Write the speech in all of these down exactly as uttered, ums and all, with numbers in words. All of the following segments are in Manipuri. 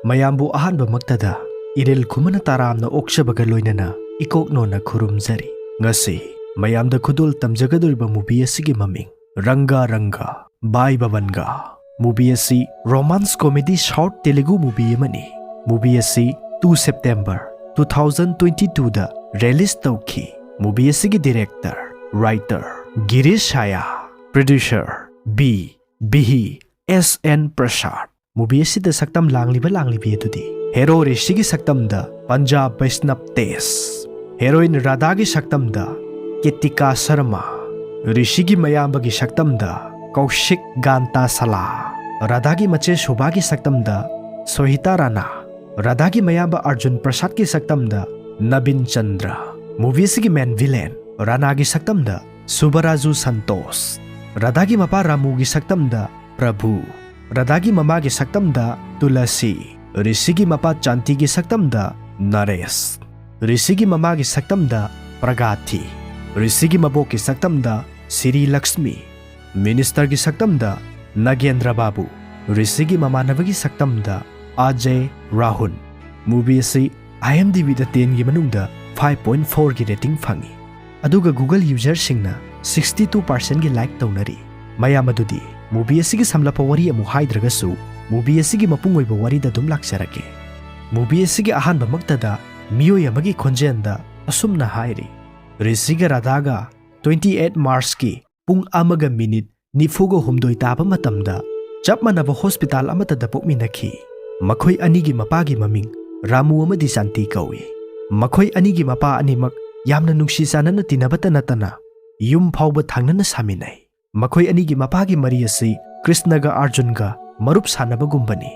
ꯃꯌꯥꯝꯕꯨ ꯑꯍꯥꯟꯕꯃꯛꯇꯗ ꯏꯔꯤꯜ ꯈꯨꯃꯅ ꯇꯔꯥꯝꯅ ꯑꯣꯛꯆꯕꯒ ꯂꯣꯏꯅꯅ ꯏꯀꯣꯛꯅꯣꯅ ꯈꯨꯔꯨꯝꯖꯔꯤ꯫ ꯉꯁꯤ ꯃꯌꯥꯝꯗ ꯈꯨꯗꯣꯜ ꯇꯝꯖꯒꯗꯧꯔꯤꯕ movie ꯑꯁꯤꯒꯤ ꯃꯃꯤꯡ ꯔꯪꯒꯥ ꯔꯪꯒꯥ ꯕꯥꯏ ꯕꯕꯟꯒꯥ꯫ Movie ꯑꯁꯤ romance comedy short Telugu movie ꯑꯃꯅꯤ꯫ Movie ꯑꯁꯤ two September two thousand twenty twoꯗ release ꯇꯧꯈꯤ꯫ Movie ꯑꯁꯤꯒꯤ director, writer Girish Saya, producer B ꯕꯤꯍꯤ ꯑꯦꯁ ꯑꯦꯟ ꯄ꯭ꯔꯁꯥꯗ꯫ Movie ꯑꯁꯤꯗ ꯁꯛꯇꯝ ꯂꯥꯡꯂꯤꯕ ꯂꯥꯡꯂꯤꯕꯤ ꯑꯗꯨꯗꯤ ꯍꯦꯔꯣ ꯔꯤꯁꯤꯒꯤ ꯁꯛꯇꯝꯗ ꯄꯟꯖꯥꯕ ꯕꯩꯁꯅꯕ ꯇꯦꯖ, ꯍꯦꯔꯣꯏꯟ ꯔꯥꯙꯥꯒꯤ ꯁꯛꯇꯝꯗ ꯀꯤꯇꯤꯀꯥ ꯁꯔꯃ, ꯔꯤꯁꯤꯒꯤ ꯃꯌꯥꯝꯕꯒꯤ ꯁꯛꯇꯝꯗ ꯀꯧꯁꯤꯛ ꯒꯥꯟꯇꯥ ꯁꯂꯥ, ꯔꯥꯙꯥꯒꯤ ꯃꯆꯦ ꯁꯣꯚꯥꯒꯤ ꯁꯛꯇꯝꯗ ꯁꯣꯍꯤꯇꯥ ꯔꯥꯅꯥ, ꯔꯥꯙꯥꯒꯤ ꯃꯌꯥꯝꯕ ꯑꯔꯖꯨꯟ ꯄ꯭ꯔꯁꯥꯗꯀꯤ ꯁꯛꯇꯝꯗ ꯅꯕꯤꯟ ꯆꯟꯗ꯭ꯔ꯫ Movie ꯑꯁꯤꯒꯤ main villain ꯔꯥꯅꯥꯒꯤ ꯁꯛꯇꯝꯗ ꯁꯨꯕꯔꯥꯖꯨ ꯁꯟꯇꯣꯁ, ꯔꯥꯙꯥꯒꯤ ꯃꯄꯥ ꯔꯥꯃꯨꯒꯤ ꯁꯛꯇꯝꯗ ꯄ꯭ꯔꯚꯨ, ꯔꯥꯙꯥꯒꯤ ꯃꯃꯥꯒꯤ ꯁꯛꯇꯝꯗ ꯇꯨꯂꯁꯤ, ꯔꯤꯁꯤꯒꯤ ꯃꯄꯥ ꯆꯥꯟꯇꯤꯒꯤ ꯁꯛꯇꯝꯗ ꯅꯔꯦꯁ, ꯔꯤꯁꯤꯒꯤ ꯃꯃꯥꯒꯤ ꯁꯛꯇꯝꯗ ꯄ꯭ꯔꯒꯥꯊꯤ, ꯔꯤꯁꯤꯒꯤ ꯃꯕꯣꯛꯀꯤ ꯁꯛꯇꯝꯗ ꯁꯤꯔꯤ ꯂꯛꯁꯃꯤ, minister ꯒꯤ ꯁꯛꯇꯝꯗ ꯅꯒꯦꯟꯗ꯭ꯔ ꯕꯥꯕꯨ, ꯔꯤꯁꯤꯒꯤ ꯃꯃꯥꯟꯅꯕꯒꯤ ꯁꯛꯇꯝꯗ ꯑꯖꯦ ꯔꯥꯍꯨꯜ꯫ Movie ꯑꯁꯤ IMDb ꯗ ten ꯒꯤ ꯃꯅꯨꯡꯗ five point four ꯒꯤ rating ꯐꯪꯉꯤ꯫ ꯑꯗꯨꯒ Google user ꯁꯤꯡꯅ sixty two percent ꯒꯤ like ꯇꯧꯅꯔꯤ꯫ ꯃꯌꯥꯝ ꯑꯗꯨꯗꯤ movie ꯑꯁꯤꯒꯤ ꯁꯝꯂꯞꯄ ꯋꯥꯔꯤ ꯑꯃꯨꯛ ꯍꯥꯏꯗ꯭ꯔꯒꯁꯨ, movie ꯑꯁꯤꯒꯤ ꯃꯄꯨꯡ ꯑꯣꯏꯕ ꯋꯥꯔꯤꯗ ꯑꯗꯨꯝ ꯂꯥꯛꯆꯔꯒꯦ꯫ Movie ꯑꯁꯤꯒꯤ ꯑꯍꯥꯟꯕꯃꯛꯇꯗ ꯃꯤꯑꯣꯏ ꯑꯃꯒꯤ ꯈꯣꯟꯖꯦꯜꯗ ꯑꯁꯨꯝꯅ ꯍꯥꯏꯔꯤ, ꯔꯤꯁꯤꯒ ꯔꯥꯙꯥꯒ twenty eight March ꯀꯤ ꯄꯨꯡ ꯑꯃꯒ minute ꯅꯤꯐꯨꯒ ꯍꯨꯝꯗꯣꯏ ꯇꯥꯕ ꯃꯇꯝꯗ ꯆꯞ ꯃꯥꯟꯅꯕ hospital ꯑꯃꯠꯇꯗ ꯄꯣꯛꯃꯤꯟꯅꯈꯤ꯫ ꯃꯈꯣꯏ ꯑꯅꯤꯒꯤ ꯃꯄꯥꯒꯤ ꯃꯃꯤꯡ ꯔꯥꯃꯨ ꯑꯃꯗꯤ ꯆꯥꯟꯇꯤ ꯀꯧꯏ꯫ ꯃꯈꯣꯏ ꯑꯅꯤꯒꯤ ꯃꯄꯥ ꯑꯅꯤꯃꯛ ꯌꯥꯝꯅ ꯅꯨꯡꯁꯤ ꯆꯥꯟꯅꯅ ꯇꯤꯟꯅꯕꯇ ꯅꯠꯇꯅ ꯌꯨꯝ ꯐꯥꯎꯕ ꯊꯪꯅꯅ ꯁꯥꯃꯤꯟꯅꯩ꯫ ꯃꯈꯣꯏ ꯑꯅꯤꯒꯤ ꯃꯄꯥꯒꯤ ꯃꯔꯤ ꯑꯁꯤ ꯀ꯭ꯔꯤꯁꯅꯒ ꯑꯔꯖꯨꯟꯒ ꯃꯔꯨꯞ ꯁꯥꯟꯅꯕꯒꯨꯝꯕꯅꯤ꯫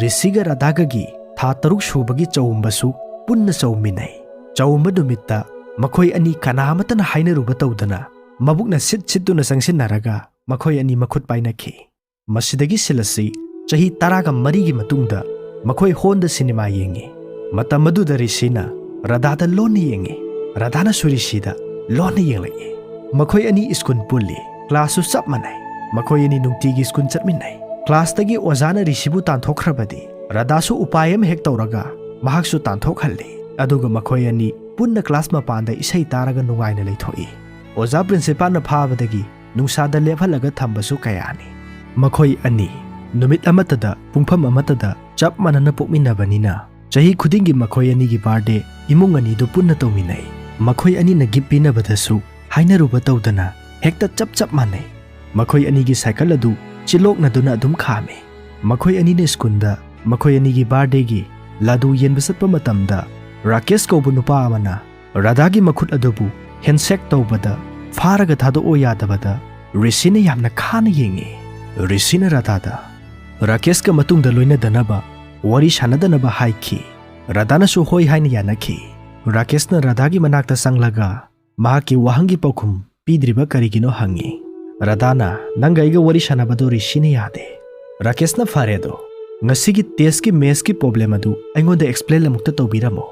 ꯔꯤꯁꯤꯒ ꯔꯥꯙꯥꯒꯒꯤ ꯊꯥ ꯇꯔꯨꯛ ꯁꯨꯕꯒꯤ ꯆꯥꯎꯝꯕꯁꯨ ꯄꯨꯟꯅ ꯆꯥꯎꯃꯤꯟꯅꯩ꯫ ꯆꯥꯎꯝꯕ ꯅꯨꯃꯤꯠꯇ ꯃꯈꯣꯏ ꯑꯅꯤ ꯀꯅꯥ ꯑꯃꯠꯇꯅ ꯍꯥꯏꯅꯔꯨꯕ ꯇꯧꯗꯅ ꯃꯕꯨꯛꯅ ꯁꯤꯠ ꯁꯤꯠꯇꯨꯅ ꯆꯪꯁꯤꯟꯅꯔꯒ ꯃꯈꯣꯏ ꯑꯅꯤ ꯃꯈꯨꯠ ꯄꯥꯏꯅꯈꯤ꯫ ꯃꯁꯤꯗꯒꯤ scene ꯑꯁꯤ ꯆꯍꯤ ꯇꯔꯥꯒ ꯃꯔꯤꯒꯤ ꯃꯇꯨꯡꯗ ꯃꯈꯣꯏ ꯍꯣꯟꯗ cinema ꯌꯦꯡꯉꯤ꯫ ꯃꯇꯝ ꯑꯗꯨꯗ ꯔꯤꯁꯤꯅ ꯔꯥꯙꯥꯗ ꯂꯣꯟꯅ ꯌꯦꯡꯉꯤ, ꯔꯥꯙꯥꯅꯁꯨ ꯔꯤꯁꯤꯗ ꯂꯣꯟꯅ ꯌꯦꯡꯂꯛꯏ꯫ ꯃꯈꯣꯏ ꯑꯅꯤ school ꯄꯨꯜꯂꯤ, class ꯁꯨ ꯆꯞ ꯃꯥꯟꯅꯩ꯫ ꯃꯈꯣꯏ ꯑꯅꯤ ꯅꯨꯡꯇꯤꯒꯤ school ꯆꯠꯃꯤꯟꯅꯩ꯫ Class ꯇꯒꯤ ꯑꯣꯖꯥꯅ ꯔꯤꯁꯤꯕꯨ ꯇꯥꯟꯊꯣꯛꯈ꯭ꯔꯕꯗꯤ ꯔꯥꯙꯥꯁꯨ ꯎꯄꯥꯏ ꯑꯃ ꯍꯦꯛ ꯇꯧꯔꯒ ꯃꯍꯥꯛꯁꯨ ꯇꯥꯟꯊꯣꯛꯍꯜꯂꯤ꯫ ꯑꯗꯨꯒ ꯃꯈꯣꯏ ꯑꯅꯤ ꯄꯨꯟꯅ ꯀ꯭ꯂꯥꯁ ꯃꯄꯥꯟꯗ ꯏꯁꯩ ꯇꯥꯔꯒ ꯅꯨꯡꯉꯥꯏꯅ ꯂꯩꯊꯣꯛꯏ꯫ ꯑꯣꯖꯥ ꯄ꯭ꯔꯤꯟꯁꯤꯄꯥꯜꯅ ꯐꯥꯕꯗꯒꯤ ꯅꯨꯡꯁꯥꯗ ꯂꯦꯞꯍꯜꯂꯒ ꯊꯝꯕꯁꯨ ꯀꯌꯥꯅꯤ꯫ ꯃꯈꯣꯏ ꯑꯅꯤ ꯅꯨꯃꯤꯠ ꯑꯃꯠꯇꯗ ꯄꯨꯡꯐꯝ ꯑꯃꯠꯇꯗ ꯆꯞ ꯃꯥꯟꯅꯅ ꯄꯣꯛꯃꯤꯟꯅꯕꯅꯤꯅ ꯆꯍꯤ ꯈꯨꯗꯤꯡꯒꯤ ꯃꯈꯣꯏ ꯑꯅꯤꯒꯤ ꯕꯥꯔꯗꯦ ꯏꯃꯨꯡ ꯑꯅꯤꯗꯨ ꯄꯨꯟꯅ ꯇꯧꯃꯤꯟꯅꯩ꯫ ꯃꯈꯣꯏ ꯑꯅꯤꯅ ꯒꯤꯐ ꯄꯤꯅꯕꯗꯁꯨ ꯍꯥꯏꯅꯔꯨꯕ ꯇꯧꯗꯅ ꯍꯦꯛꯇ ꯆꯞ ꯆꯞ ꯃꯥꯟꯅꯩ꯫ ꯃꯈꯣꯏ ꯑꯅꯤꯒꯤ ꯁꯥꯏꯀꯜ ꯑꯗꯨ ꯆꯤꯂꯣꯛꯅꯗꯨꯅ ꯑꯗꯨꯝ ꯈꯥꯝꯃꯤ꯫ ꯃꯈꯣꯏ ꯑꯅꯤꯅ ꯁ꯭ꯀꯨꯜꯗ ꯃꯈꯣꯏ ꯑꯅꯤꯒꯤ ꯕꯥꯔꯗꯦꯒꯤ ꯂꯥꯗꯨ ꯌꯦꯟꯕ ꯆꯠꯄ ꯃꯇꯝꯗ ꯔꯥꯀꯦꯁ ꯀꯧꯕ ꯅꯨꯄꯥ ꯑꯃꯅ ꯔꯥꯙꯥꯒꯤ ꯃꯈꯨꯠ ꯑꯗꯨꯕꯨ ꯍꯦꯟꯁꯦꯛ ꯇꯧꯕꯗ ꯐꯥꯔꯒ ꯊꯥꯗꯣꯛꯑꯣ ꯌꯥꯗꯕꯗ ꯔꯤꯁꯤꯅ ꯌꯥꯝꯅ ꯈꯥꯅ ꯌꯦꯡꯉꯤ꯫ ꯔꯤꯁꯤꯅ ꯔꯥꯙꯥꯗ ꯔꯥꯀꯦꯁꯀ ꯃꯇꯨꯡꯗ ꯂꯣꯏꯅꯗꯅꯕ ꯋꯥꯔꯤ ꯁꯥꯟꯅꯗꯅꯕ ꯍꯥꯏꯈꯤ꯫ ꯔꯥꯙꯥꯅꯁꯨ ꯍꯣꯏ ꯍꯥꯏꯅ ꯌꯥꯅꯈꯤ꯫ ꯔꯥꯀꯦꯁꯅ ꯔꯥꯙꯥꯒꯤ ꯃꯅꯥꯛꯇ ꯆꯪꯂꯒ ꯃꯍꯥꯛꯀꯤ ꯋꯥꯍꯪꯒꯤ ꯄꯥꯎꯈꯨꯝ ꯄꯤꯗ꯭ꯔꯤꯕ ꯀꯔꯤꯒꯤꯅꯣ ꯍꯪꯉꯤ꯫ ꯔꯥꯙꯥꯅ, "ꯅꯪꯒ ꯑꯩꯒ ꯋꯥꯔꯤ ꯁꯥꯟꯅꯕꯗꯣ ꯔꯤꯁꯤꯅ ꯌꯥꯗꯦ꯫" ꯔꯥꯀꯦꯁꯅ, "ꯐꯔꯦ ꯑꯗꯣ, ꯉꯁꯤꯒꯤ ꯇꯦꯁꯀꯤ ꯃꯦꯠꯁꯀꯤ ꯄ꯭ꯔꯣꯕ꯭ꯂꯦꯝ ꯑꯗꯨ ꯑꯩꯉꯣꯟꯗ ꯑꯦꯛꯁꯄ꯭ꯂꯦꯟ ꯑꯃꯨꯛꯇ ꯇꯧꯕꯤꯔꯝꯃꯣ꯫"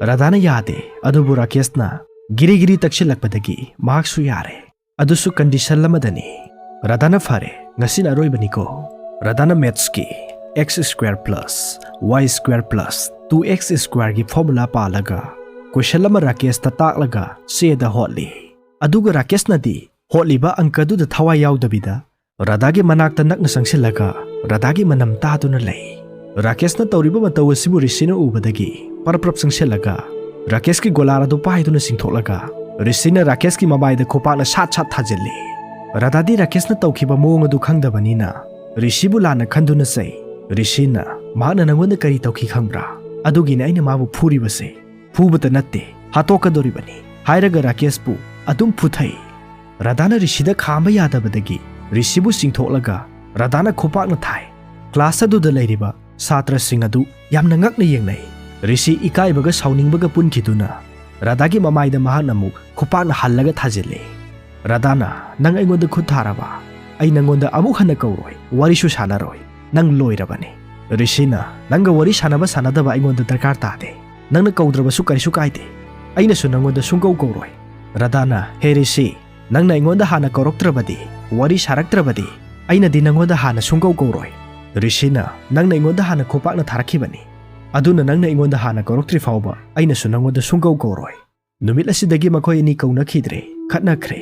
ꯔꯥꯙꯥꯅ ꯌꯥꯗꯦ, ꯑꯗꯨꯕꯨ ꯔꯥꯀꯦꯁꯅ ꯒꯤꯔꯤ ꯒꯤꯔꯤ ꯇꯛꯁꯤꯜꯂꯛꯄꯗꯒꯤ ꯃꯍꯥꯛꯁꯨ ꯌꯥꯔꯦ꯫ ꯑꯗꯨꯁꯨ ꯀꯟꯗꯤꯁꯟ ꯑꯃꯗꯅꯤ꯫ ꯔꯥꯙꯥꯅ, "ꯐꯔꯦ, ꯉꯁꯤꯅ ꯑꯔꯣꯏꯕꯅꯤꯀꯣ꯫" ꯔꯥꯙꯥꯅ ꯃꯦꯠꯁꯀꯤ x square plus y square plus two x squareꯒꯤ ꯐꯣꯔꯃꯨꯂꯥ ꯄꯥꯜꯂꯒ ꯀꯣꯏꯁꯟ ꯑꯃ ꯔꯥꯀꯦꯁꯇ ꯇꯥꯛꯂꯒ ꯆꯦꯗ ꯍꯣꯠꯂꯤ꯫ ꯑꯗꯨꯒ ꯔꯥꯀꯦꯁꯅꯗꯤ ꯍꯣꯠꯂꯤꯕ ꯑꯪꯀꯗꯨꯗ ꯊꯋꯥꯏ ꯌꯥꯎꯗꯕꯤꯗ ꯔꯥꯙꯥꯒꯤ ꯃꯅꯥꯛꯇ ꯅꯛꯅ ꯆꯪꯁꯤꯜꯂꯒ ꯔꯥꯙꯥꯒꯤ ꯃꯅꯝ ꯇꯥꯗꯨꯅ ꯂꯩ꯫ ꯔꯥꯀꯦꯁꯅ ꯇꯧꯔꯤꯕ ꯃꯇꯧ ꯑꯁꯤꯕꯨ ꯔꯤꯁꯤꯅ ꯎꯕꯗꯒꯤ ꯄꯔꯞ ꯄꯔꯞ ꯆꯪꯁꯤꯜꯂꯒ ꯔꯥꯀꯦꯁꯀꯤ ꯒꯣꯂꯥꯔ ꯑꯗꯨ ꯄꯥꯏꯗꯨꯅ ꯆꯤꯡꯊꯣꯛꯂꯒ ꯔꯤꯁꯤꯅ ꯔꯥꯀꯦꯁꯀꯤ ꯃꯃꯥꯏꯗ ꯈꯨꯄꯥꯛꯅ ꯁꯥꯠ ꯁꯥꯠ ꯊꯥꯖꯤꯜꯂꯤ꯫ ꯔꯥꯙꯥꯗꯤ ꯔꯥꯀꯦꯁꯅ ꯇꯧꯈꯤꯕ ꯃꯑꯣꯡ ꯑꯗꯨ ꯈꯪꯗꯕꯅꯤꯅ ꯔꯤꯁꯤꯕꯨ ꯂꯥꯟꯅ ꯈꯟꯗꯨꯅ ꯆꯩ꯫ ꯔꯤꯁꯤꯅ, "ꯃꯍꯥꯛꯅ ꯅꯪꯉꯣꯟꯗ ꯀꯔꯤ ꯇꯧꯈꯤ ꯈꯪꯕ꯭ꯔꯥ? ꯑꯗꯨꯒꯤꯅꯦ ꯑꯩꯅ ꯃꯥꯕꯨ ꯐꯨꯔꯤꯕꯁꯦ꯫ ꯐꯨꯕꯇ ꯅꯠꯇꯦ, ꯍꯥꯠꯇꯣꯛꯀꯗꯧꯔꯤꯕꯅꯤ," ꯍꯥꯏꯔꯒ ꯔꯥꯀꯦꯁꯄꯨ ꯑꯗꯨꯝ ꯐꯨꯊꯩ꯫ ꯔꯥꯙꯥꯅ ꯔꯤꯁꯤꯗ ꯈꯥꯝꯕ ꯌꯥꯗꯕꯗꯒꯤ ꯔꯤꯁꯤꯕꯨ ꯆꯤꯡꯊꯣꯛꯂꯒ ꯔꯥꯙꯥꯅ ꯈꯨꯄꯥꯛꯅ ꯊꯥꯏ꯫ ꯀ꯭ꯂꯥꯁ ꯑꯗꯨꯗ ꯂꯩꯔꯤꯕ ꯁꯥꯇ꯭ꯔꯁꯤꯡ ꯑꯗꯨ ꯌꯥꯝꯅ ꯉꯛꯅ ꯌꯦꯡꯅꯩ꯫ ꯔꯤꯁꯤ ꯏꯀꯥꯏꯕꯒ ꯁꯥꯎꯅꯤꯡꯕꯒ ꯄꯨꯟꯈꯤꯗꯨꯅ ꯔꯥꯙꯥꯒꯤ ꯃꯃꯥꯏꯗ ꯃꯍꯥꯛꯅ ꯑꯃꯨꯛ ꯈꯨꯄꯥꯛꯅ ꯍꯜꯂꯒ ꯊꯥꯖꯤꯜꯂꯤ꯫ ꯔꯥꯙꯥꯅ, "ꯅꯪ ꯑꯩꯉꯣꯟꯗ ꯈꯨꯠ ꯊꯥꯔꯕ? ꯑꯩ ꯅꯪꯉꯣꯟꯗ ꯑꯃꯨꯛ ꯍꯟꯅ ꯀꯧꯔꯣꯏ, ꯋꯥꯔꯤꯁꯨ ꯁꯥꯟꯅꯔꯣꯏ꯫ ꯅꯪ ꯂꯣꯏꯔꯕꯅꯤ꯫" ꯔꯤꯁꯤꯅ, "ꯅꯪꯒ ꯋꯥꯔꯤ ꯁꯥꯟꯅꯕ ꯁꯥꯟꯅꯗꯕ ꯑꯩꯉꯣꯟꯗ ꯗꯔꯀꯥꯔ ꯇꯥꯗꯦ꯫ ꯅꯪꯅ ꯀꯧꯗ꯭ꯔꯕꯁꯨ ꯀꯔꯤꯁꯨ ꯀꯥꯏꯗꯦ꯫ ꯑꯩꯅꯁꯨ ꯅꯪꯉꯣꯟꯗ ꯁꯨꯡꯀꯧ ꯀꯧꯔꯣꯏ꯫" ꯔꯥꯙꯥꯅ, "ꯍꯦ ꯔꯤꯁꯤ, ꯅꯪꯅ ꯑꯩꯉꯣꯟꯗ ꯍꯥꯟꯅ ꯀꯧꯔꯛꯇ꯭ꯔꯕꯗꯤ, ꯋꯥꯔꯤ ꯁꯥꯔꯛꯇ꯭ꯔꯕꯗꯤ, ꯑꯩꯅꯗꯤ ꯅꯪꯉꯣꯟꯗ ꯍꯥꯟꯅ ꯁꯨꯡꯀꯧ ꯀꯧꯔꯣꯏ꯫ "ꯔꯤꯁꯤꯅ ꯅꯪꯅ ꯑꯩꯉꯣꯟꯗ ꯍꯥꯟꯅ ꯈꯣꯡꯄꯥꯛꯅ ꯊꯥꯔꯛꯈꯤꯕꯅꯤ, ꯑꯗꯨꯅ ꯅꯪꯅ ꯑꯩꯉꯣꯟꯗ ꯍꯥꯟꯅ ꯀꯧꯔꯛꯇ꯭ꯔꯤ ꯐꯥꯎꯕ ꯑꯩꯅꯁꯨ ꯅꯪꯉꯣꯟꯗ ꯁꯨꯡꯀꯧ ꯀꯧꯔꯣꯏ"꯫ ꯅꯨꯃꯤꯠ ꯑꯁꯤꯗꯒꯤ ꯃꯈꯣꯏ ꯑꯅꯤ ꯀꯧꯅꯈꯤꯗ꯭ꯔꯦ, ꯈꯠꯅꯈ꯭ꯔꯦ꯫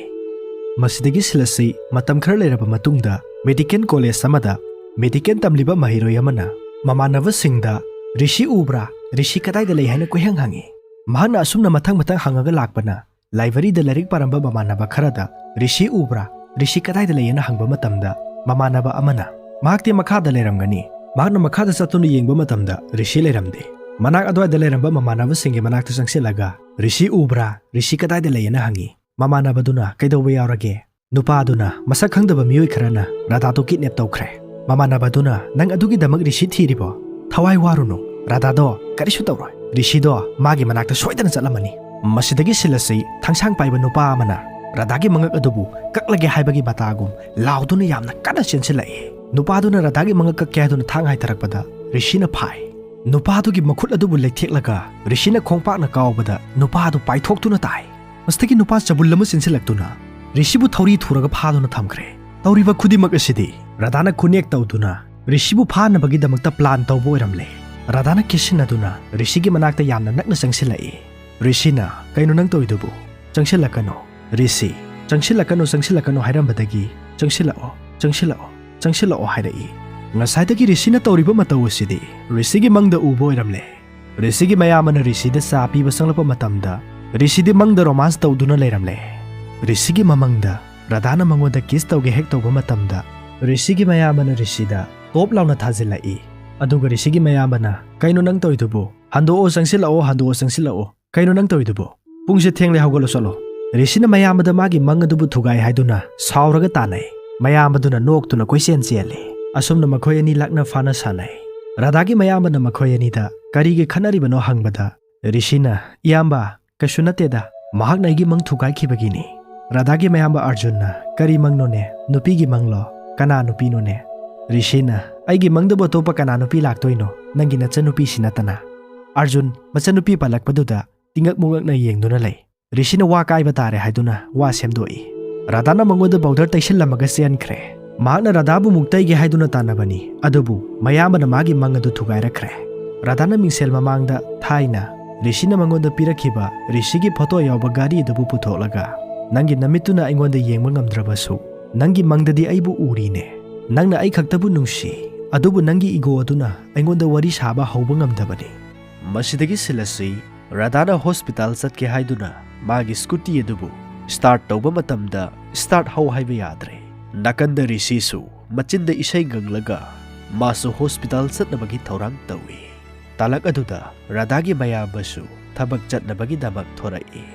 ꯃꯁꯤꯗꯒꯤ ꯁꯤꯜ ꯑꯁꯤ ꯃꯇꯝ ꯈꯔ ꯂꯩꯔꯕ ꯃꯇꯨꯡꯗ ꯃꯦꯗꯤꯀꯦꯜ ꯀꯣꯂꯦꯖ ꯑꯃꯗ ꯃꯦꯗꯤꯀꯦꯜ ꯇꯝꯂꯤꯕ ꯃꯍꯩꯔꯣꯏ ꯑꯃꯅ ꯃꯃꯥꯟꯅꯕꯁꯤꯡꯗ "ꯔꯤꯁꯤ ꯎꯕ꯭ꯔꯥ? ꯔꯤꯁꯤ ꯀꯗꯥꯏꯗ ꯂꯩ?" ꯍꯥꯏꯅ ꯀꯣꯏꯍꯪ ꯍꯪꯉꯤ꯫ ꯃꯍꯥꯛꯅ ꯑꯁꯨꯝꯅ ꯃꯊꯪ ꯃꯊꯪ ꯍꯪꯉꯒ ꯂꯥꯛꯄꯅ ꯂꯥꯏꯕ꯭ꯔꯦꯔꯤꯗ ꯂꯥꯏꯔꯤꯛ ꯄꯥꯔꯝꯕ ꯃꯃꯥꯟꯅꯕ ꯈꯔꯗ "ꯔꯤꯁꯤ ꯎꯕ꯭ꯔꯥ? ꯔꯤꯁꯤ ꯀꯗꯥꯏꯗ ꯂꯩ?" ꯍꯥꯏꯅ ꯍꯪꯕ ꯃꯇꯝꯗ ꯃꯃꯥꯟꯅꯕ ꯑꯃꯅ "ꯃꯍꯥꯛꯇꯤ ꯃꯈꯥꯗ ꯂꯩꯔꯝꯒꯅꯤ"꯫ ꯃꯍꯥꯛꯅ ꯃꯈꯥꯗ ꯆꯠꯇꯨꯅ ꯌꯦꯡꯕ ꯃꯇꯝꯗ ꯔꯤꯁꯤ ꯂꯩꯔꯝꯗꯦ꯫ ꯃꯅꯥꯛ ꯑꯗꯨꯋꯥꯏꯗ ꯂꯩꯔꯝꯕ ꯃꯃꯥꯟꯅꯕꯁꯤꯡꯒꯤ ꯃꯅꯥꯛꯇ ꯆꯪꯁꯤꯜꯂꯒ "ꯔꯤꯁꯤ ꯎꯕ꯭ꯔꯥ? ꯔꯤꯁꯤ ꯀꯗꯥꯏꯗ ꯂꯩ?" ꯍꯥꯏꯅ ꯍꯪꯉꯤ꯫ ꯃꯃꯥꯟꯅꯕꯗꯨꯅ "ꯀꯩꯗꯧꯕ ꯌꯥꯎꯔꯒꯦ?" ꯅꯨꯄꯥꯗꯨꯅ ꯃꯁꯛ ꯈꯪꯗꯕ ꯃꯤꯑꯣꯏ ꯈꯔꯅ ꯔꯥꯙꯥꯗꯣ ꯀꯤꯗꯅꯦꯞ ꯇꯧꯈ꯭ꯔꯦ꯫ ꯃꯃꯥꯟꯅꯕꯗꯨꯅ "ꯅꯪ ꯑꯗꯨꯒꯤꯗꯃꯛ ꯔꯤꯁꯤ ꯊꯤꯔꯤꯕꯣ? ꯊꯋꯥꯏ ꯋꯥꯔꯨꯅꯨ, ꯔꯥꯙꯥꯗꯣ ꯀꯔꯤꯁꯨ ꯇꯧꯔꯣꯏ꯫ ꯔꯤꯁꯤꯗꯣ ꯃꯥꯒꯤ ꯃꯅꯥꯛꯇ ꯁꯣꯏꯗꯅ ꯆꯠꯂꯝꯃꯅꯤ"꯫ ꯃꯁꯤꯗꯒꯤ ꯁꯤꯜ ꯑꯁꯤ ꯊꯥꯡꯁꯥꯡ ꯄꯥꯏꯕ ꯅꯨꯄꯥ ꯑꯃꯅ ꯔꯥꯙꯥꯒꯤ ꯃꯉꯛ ꯑꯗꯨꯕꯨ ꯀꯛꯂꯒꯦ ꯍꯥꯏꯕꯒꯤ ꯃꯇꯥꯒꯨꯝ ꯂꯥꯎꯗꯨꯅ ꯌꯥꯝꯅ ꯀꯟꯅ ꯆꯦꯟꯁꯤꯜꯂꯛꯏ꯫ ꯅꯨꯄꯥꯗꯨꯅ ꯔꯥꯙꯥꯒꯤ ꯃꯉꯛ ꯀꯛꯀꯦ ꯍꯥꯏꯗꯨꯅ ꯊꯥꯡ ꯍꯥꯏꯊꯔꯛꯄꯗ ꯔꯤꯁꯤꯅ ꯐꯥꯏ꯫ ꯅꯨꯄꯥꯗꯨꯒꯤ ꯃꯈꯨꯠ ꯑꯗꯨꯕꯨ ꯂꯩꯊꯦꯛꯂꯒ ꯔꯤꯁꯤꯅ ꯈꯣꯡꯄꯥꯛꯅ ꯀꯥꯎꯕꯗ ꯅꯨꯄꯥ ꯑꯗꯨ ꯄꯥꯏꯊꯣꯛꯇꯨꯅ ꯇꯥꯏ꯫ ꯃꯁꯤꯗꯒꯤ ꯅꯨꯄꯥ ꯆꯕꯨꯜ ꯑꯃ ꯆꯦꯟꯁꯤꯜꯂꯛꯇꯨꯅ ꯔꯤꯁꯤꯕꯨ ꯊꯧꯔꯤ ꯊꯨꯔꯒ ꯐꯥꯗꯨꯅ ꯊꯝꯈ꯭ꯔꯦ꯫ ꯇꯧꯔꯤꯕ ꯈꯨꯗꯤꯡꯃꯛ ꯑꯁꯤꯗꯤ ꯔꯥꯙꯥꯅ ꯈꯨꯅꯦꯛ ꯇꯧꯗꯨꯅ ꯔꯤꯁꯤꯕꯨ ꯐꯥꯅꯕꯒꯤꯗꯃꯛꯇ ꯄ꯭ꯂꯥꯟ ꯇꯧꯕ ꯑꯣꯏꯔꯝꯂꯦ꯫ ꯔꯥꯙꯥꯅ ꯀꯦꯁꯤꯟꯅꯗꯨꯅ ꯔꯤꯁꯤꯒꯤ ꯃꯅꯥꯛꯇ ꯌꯥꯝꯅ ꯅꯛꯅ ꯆꯪꯁꯤꯜꯂꯛꯏ꯫ ꯔꯤꯁꯤꯅ "ꯀꯩꯅꯣ ꯅꯪ ꯇꯧꯔꯤꯗꯨꯕꯨ? ꯆꯪꯁꯤꯜꯂꯛꯀꯅꯨ"꯫ ꯔꯤꯁꯤ "ꯆꯪꯁꯤꯜꯂꯛꯀꯅꯨ, ꯆꯪꯁꯤꯜꯂꯛꯀꯅꯨ" ꯍꯥꯏꯔꯝꯕꯗꯒꯤ "ꯆꯪꯁꯤꯜꯂꯛꯑꯣ, ꯆꯪꯁꯤꯜꯂꯛꯑꯣ, ꯆꯪꯁꯤꯜꯂꯛꯑꯣ" ꯍꯥꯏꯔꯛꯏ꯫ ꯉꯁꯥꯏꯗꯒꯤ ꯔꯤꯁꯤꯅ ꯇꯧꯔꯤꯕ ꯃꯇꯧ ꯑꯁꯤꯗꯤ ꯔꯤꯁꯤꯒꯤ ꯃꯪꯗ ꯎꯕ ꯑꯣꯏꯔꯝꯂꯦ꯫ ꯔꯤꯁꯤꯒꯤ ꯃꯌꯥꯝꯕꯅ ꯔꯤꯁꯤꯗ ꯆꯥ ꯄꯤꯕ ꯆꯪꯂꯛꯄ ꯃꯇꯝꯗ ꯔꯤꯁꯤꯗꯤ ꯃꯪꯗ ꯔꯣꯃꯥꯟꯁ ꯇꯧꯗꯨꯅ ꯂꯩꯔꯝꯂꯦ꯫ ꯔꯤꯁꯤꯒꯤ ꯃꯃꯪꯗ ꯔꯥꯙꯥꯅ ꯃꯉꯣꯟꯗ ꯀꯤꯁ ꯇꯧꯒꯦ ꯍꯦꯛ ꯇꯧꯕ ꯃꯇꯝꯗ ꯔꯤꯁꯤꯒꯤ ꯃꯌꯥꯝꯕꯅ ꯔꯤꯁꯤꯗ ꯇꯣꯞ ꯂꯥꯎꯅ ꯊꯥꯖꯤꯜꯂꯛꯏ꯫ ꯑꯗꯨꯒ ꯔꯤꯁꯤꯒꯤ ꯃꯌꯥꯝꯕꯅ "ꯀꯩꯅꯣ ꯅꯪ ꯇꯧꯔꯤꯗꯨꯕꯨ? ꯍꯟꯗꯣꯛꯑꯣ, ꯆꯪꯁꯤꯜꯂꯛꯑꯣ, ꯍꯟꯗꯣꯛꯑꯣ, ꯆꯪꯁꯤꯜꯂꯛꯑꯣ꯫ ꯀꯩꯅꯣ ꯅꯪ ꯇꯧꯔꯤꯗꯨꯕꯨ? ꯄꯨꯡꯁꯦ ꯊꯦꯡꯂꯦ, ꯍꯧꯒꯠꯂꯣ ꯆꯠꯂꯣ"꯫ ꯔꯤꯁꯤꯅ ꯃꯌꯥꯝꯕꯗ ꯃꯥꯒꯤ ꯃꯪ ꯑꯗꯨꯕꯨ ꯊꯨꯒꯥꯏ ꯍꯥꯏꯗꯨꯅ ꯁꯥꯎꯔꯒ ꯇꯥꯟꯅꯩ꯫ ꯃꯌꯥꯝꯕꯗꯨꯅ ꯅꯣꯛꯇꯨꯅ ꯀꯣꯏꯆꯦꯟ ꯆꯦꯜꯂꯤ꯫ ꯑꯁꯨꯝꯅ ꯃꯈꯣꯏ ꯑꯅꯤ ꯂꯥꯛꯅ ꯐꯥꯅ ꯁꯥꯟꯅꯩ꯫ ꯔꯥꯙꯥꯒꯤ ꯃꯌꯥꯝꯕꯅ ꯃꯈꯣꯏ ꯑꯅꯤꯗ ꯀꯔꯤꯒꯤ ꯈꯠꯅꯔꯤꯕꯅꯣ ꯍꯪꯕꯗ ꯔꯤꯁꯤꯅ, "ꯏꯌꯥꯝꯕ, ꯀꯩꯁꯨ ꯅꯠꯇꯦꯗ, ꯃꯍꯥꯛꯅ ꯑꯩꯒꯤ ꯃꯪ ꯊꯨꯒꯥꯏꯈꯤꯕꯒꯤꯅꯤ"꯫ ꯔꯥꯙꯥꯒꯤ ꯃꯌꯥꯝꯕ ꯑꯔꯖꯨꯟꯅ, "ꯀꯔꯤ ꯃꯪꯅꯣꯅꯦ? ꯅꯨꯄꯤꯒꯤ ꯃꯪꯂꯣ? ꯀꯅꯥ ꯅꯨꯄꯤꯅꯣꯅꯦ?" ꯔꯤꯁꯤꯅ, "ꯑꯩꯒꯤ ꯃꯪꯗꯕꯨ ꯑꯇꯣꯞꯄ ꯀꯅꯥ ꯅꯨꯄꯤ ꯂꯥꯛꯇꯣꯏꯅꯣ? ꯅꯪꯒꯤ ꯅꯆꯟꯅꯨꯄꯤꯁꯤ ꯅꯠꯇꯅ"꯫ ꯑꯔꯖꯨꯟ ꯃꯆꯟꯅꯨꯄꯤ ꯄꯜꯂꯛꯄꯗꯨꯗ ꯇꯤꯉꯛ ꯃꯨꯉꯛꯅ ꯌꯦꯡꯗꯨꯅ ꯂꯩ꯫ ꯔꯤꯁꯤꯅ ꯋꯥ ꯀꯥꯏꯕ ꯇꯥꯔꯦ ꯍꯥꯏꯗꯨꯅ ꯋꯥ ꯁꯦꯝꯗꯣꯛꯏ꯫ ꯔꯥꯙꯥꯅ ꯃꯉꯣꯟꯗ ꯄꯥꯎꯗꯔ ꯇꯩꯁꯤꯜꯂꯝꯃꯒ ꯆꯦꯟꯈ꯭ꯔꯦ꯫ ꯃꯍꯥꯛꯅ ꯔꯥꯙꯥꯕꯨ ꯃꯨꯛꯇꯩꯒꯦ ꯍꯥꯏꯗꯨꯅ ꯇꯥꯟꯅꯕꯅꯤ, ꯑꯗꯨꯕꯨ ꯃꯌꯥꯝꯕꯅ ꯃꯥꯒꯤ ꯃꯪ ꯑꯗꯨ ꯊꯨꯒꯥꯏꯔꯛꯈ꯭ꯔꯦ꯫ ꯔꯥꯙꯥꯅ ꯃꯤꯡꯁꯦꯜ ꯃꯃꯥꯡꯗ ꯊꯥꯏꯅ ꯔꯤꯁꯤꯅ ꯃꯉꯣꯟꯗ ꯄꯤꯔꯛꯈꯤꯕ ꯔꯤꯁꯤꯒꯤ ꯐꯣꯇꯣ ꯌꯥꯎꯕ ꯘꯔꯤ ꯑꯗꯨꯕꯨ ꯄꯨꯊꯣꯛꯂꯒ, "ꯅꯪꯒꯤ ꯅꯃꯤꯠꯇꯨꯅ ꯑꯩꯉꯣꯟꯗ ꯌꯦꯡꯕ ꯉꯝꯗ꯭ꯔꯕꯁꯨ, ꯅꯪꯒꯤ ꯃꯪꯗꯗꯤ ꯑꯩꯕꯨ ꯎꯔꯤꯅꯦ꯫ ꯅꯪꯅ ꯑꯩ ꯈꯛꯇꯕꯨ ꯅꯨꯡꯁꯤ, ꯑꯗꯨꯕꯨ ꯅꯪꯒꯤ ꯏꯒꯣ ꯑꯗꯨꯅ ꯑꯩꯉꯣꯟꯗ ꯋꯥꯔꯤ ꯁꯥꯕ ꯍꯧꯕ ꯉꯝꯗꯕꯅꯤ"꯫ ꯃꯁꯤꯗꯒꯤ ꯁꯤꯜ ꯑꯁꯤ ꯔꯥꯙꯥꯅ ꯍꯣꯁꯄꯤꯇꯥꯜ ꯆꯠꯀꯦ ꯍꯥꯏꯗꯨꯅ ꯃꯥꯒꯤ ꯁ꯭ꯀꯨꯇꯤ ꯑꯗꯨꯕꯨ ꯁ꯭ꯇꯥꯔꯠ ꯇꯧꯕ ꯃꯇꯝꯗ ꯁ꯭ꯇꯥꯔꯠ ꯍꯧ ꯍꯥꯏꯕ ꯌꯥꯗ꯭ꯔꯦ꯫ ꯅꯥꯀꯟꯗ ꯔꯤꯁꯤꯁꯨ ꯃꯆꯤꯟꯗ ꯏꯁꯩ ꯉꯪꯂꯒ ꯃꯥꯁꯨ ꯍꯣꯁꯄꯤꯇꯥꯜ ꯆꯠꯅꯕꯒꯤ ꯊꯧꯔꯥꯡ ꯇꯧꯏ꯫ ꯇꯥꯂꯛ ꯑꯗꯨꯗ ꯔꯥꯙꯥꯒꯤ ꯃꯌꯥꯝꯕꯁꯨ ꯊꯕꯛ ꯆꯠꯅꯕꯒꯤꯗꯃꯛ ꯊꯣꯔꯛꯏ꯫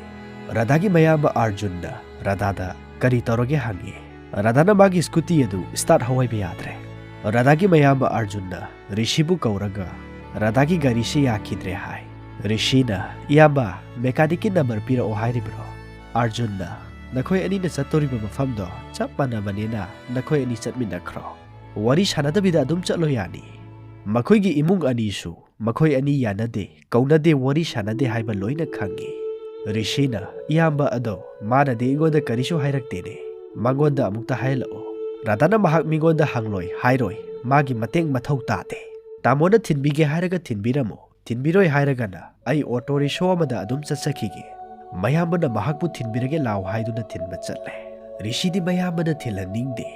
ꯔꯥꯙꯥꯒꯤ ꯃꯌꯥꯝꯕ ꯑꯥꯔꯖꯨꯟꯅ ꯔꯥꯙꯥꯗ ꯀꯔꯤ ꯇꯧꯔꯒꯦ ꯍꯪꯉꯤ꯫ ꯔꯥꯙꯥꯅ ꯃꯥꯒꯤ ꯁ꯭ꯀꯨꯇꯤ ꯑꯗꯨ ꯁ꯭ꯇꯥꯔꯠ ꯍꯧ ꯍꯥꯏꯕ ꯌꯥꯗ꯭ꯔꯦ꯫ ꯔꯥꯙꯥꯒꯤ ꯃꯌꯥꯝꯕ ꯑꯥꯔꯖꯨꯟꯅ ꯔꯤꯁꯤꯕꯨ ꯀꯧꯔꯒ ꯔꯥꯙꯥꯒꯤ ꯒꯥꯔꯤꯁꯤ ꯌꯥꯈꯤꯗ꯭ꯔꯦ ꯍꯥꯏ꯫ ꯔꯤꯁꯤꯅ, "ꯏꯌꯥꯝꯕ, ꯃꯦꯀꯥꯅꯤꯛꯀꯤ ꯅꯝꯕꯔ ꯄꯤꯔꯛꯑꯣ" ꯍꯥꯏꯔꯤꯕ꯭ꯔꯣ? ꯑꯥꯔꯖꯨꯟꯅ, "ꯅꯈꯣꯏ ꯑꯅꯤꯅ ꯆꯠꯇꯣꯔꯤꯕ ꯃꯐꯝꯗꯣ ꯆꯞ ꯃꯥꯟꯅꯕꯅꯤꯅ ꯅꯈꯣꯏ ꯑꯅꯤ ꯆꯠꯃꯤꯟꯅꯈ꯭ꯔꯣ꯫ ꯋꯥꯔꯤ ꯁꯥꯟꯅꯗꯕꯤꯗ ꯑꯗꯨꯝ ꯆꯠꯂꯣ ꯌꯥꯅꯤ꯫ ꯃꯈꯣꯏꯒꯤ ꯏꯃꯨꯡ ꯑꯅꯤꯁꯨ ꯃꯈꯣꯏ ꯑꯅꯤ ꯌꯥꯅꯗꯦ, ꯀꯧꯅꯗꯦ, ꯋꯥꯔꯤ ꯁꯥꯟꯅꯗꯦ ꯍꯥꯏꯕ ꯂꯣꯏꯅ ꯈꯪꯉꯤ"꯫ ꯔꯤꯁꯤꯅ, "ꯏꯌꯥꯝꯕ ꯑꯗꯣ ꯃꯥꯅꯗꯤ ꯑꯩꯉꯣꯟꯗ ꯀꯔꯤꯁꯨ ꯍꯥꯏꯔꯛꯇꯦꯅꯦ꯫ ꯃꯉꯣꯟꯗ ꯑꯃꯨꯛꯇ ꯍꯥꯏꯍꯜꯂꯛꯑꯣ꯫ ꯔꯥꯙꯥꯅ ꯃꯍꯥꯛ ꯃꯤꯉꯣꯟꯗ ꯍꯪꯂꯣꯏ, ꯍꯥꯏꯔꯣꯏ꯫ ꯃꯥꯒꯤ ꯃꯇꯦꯡ ꯃꯊꯧ ꯇꯥꯗꯦ꯫ ꯇꯥꯃꯣꯅ ꯊꯤꯟꯕꯤꯒꯦ ꯍꯥꯏꯔꯒ ꯊꯤꯟꯕꯤꯔꯝꯃꯣ꯫ ꯊꯤꯟꯕꯤꯔꯣꯏ ꯍꯥꯏꯔꯒꯅ ꯑꯩ ꯑꯣꯇꯣ ꯔꯤꯛꯁꯣ ꯑꯃꯗ ꯑꯗꯨꯝ ꯆꯠꯆꯈꯤꯒꯦ"꯫ ꯃꯌꯥꯝꯕꯅ ꯃꯍꯥꯛꯄꯨ ꯊꯤꯟꯕꯤꯔꯒꯦ ꯂꯥꯎ ꯍꯥꯏꯗꯨꯅ ꯊꯤꯟꯕ ꯆꯠꯂꯦ꯫ ꯔꯤꯁꯤꯗꯤ ꯃꯌꯥꯝꯕꯅ ꯊꯤꯜꯍꯟꯅꯤꯡꯗꯦ꯫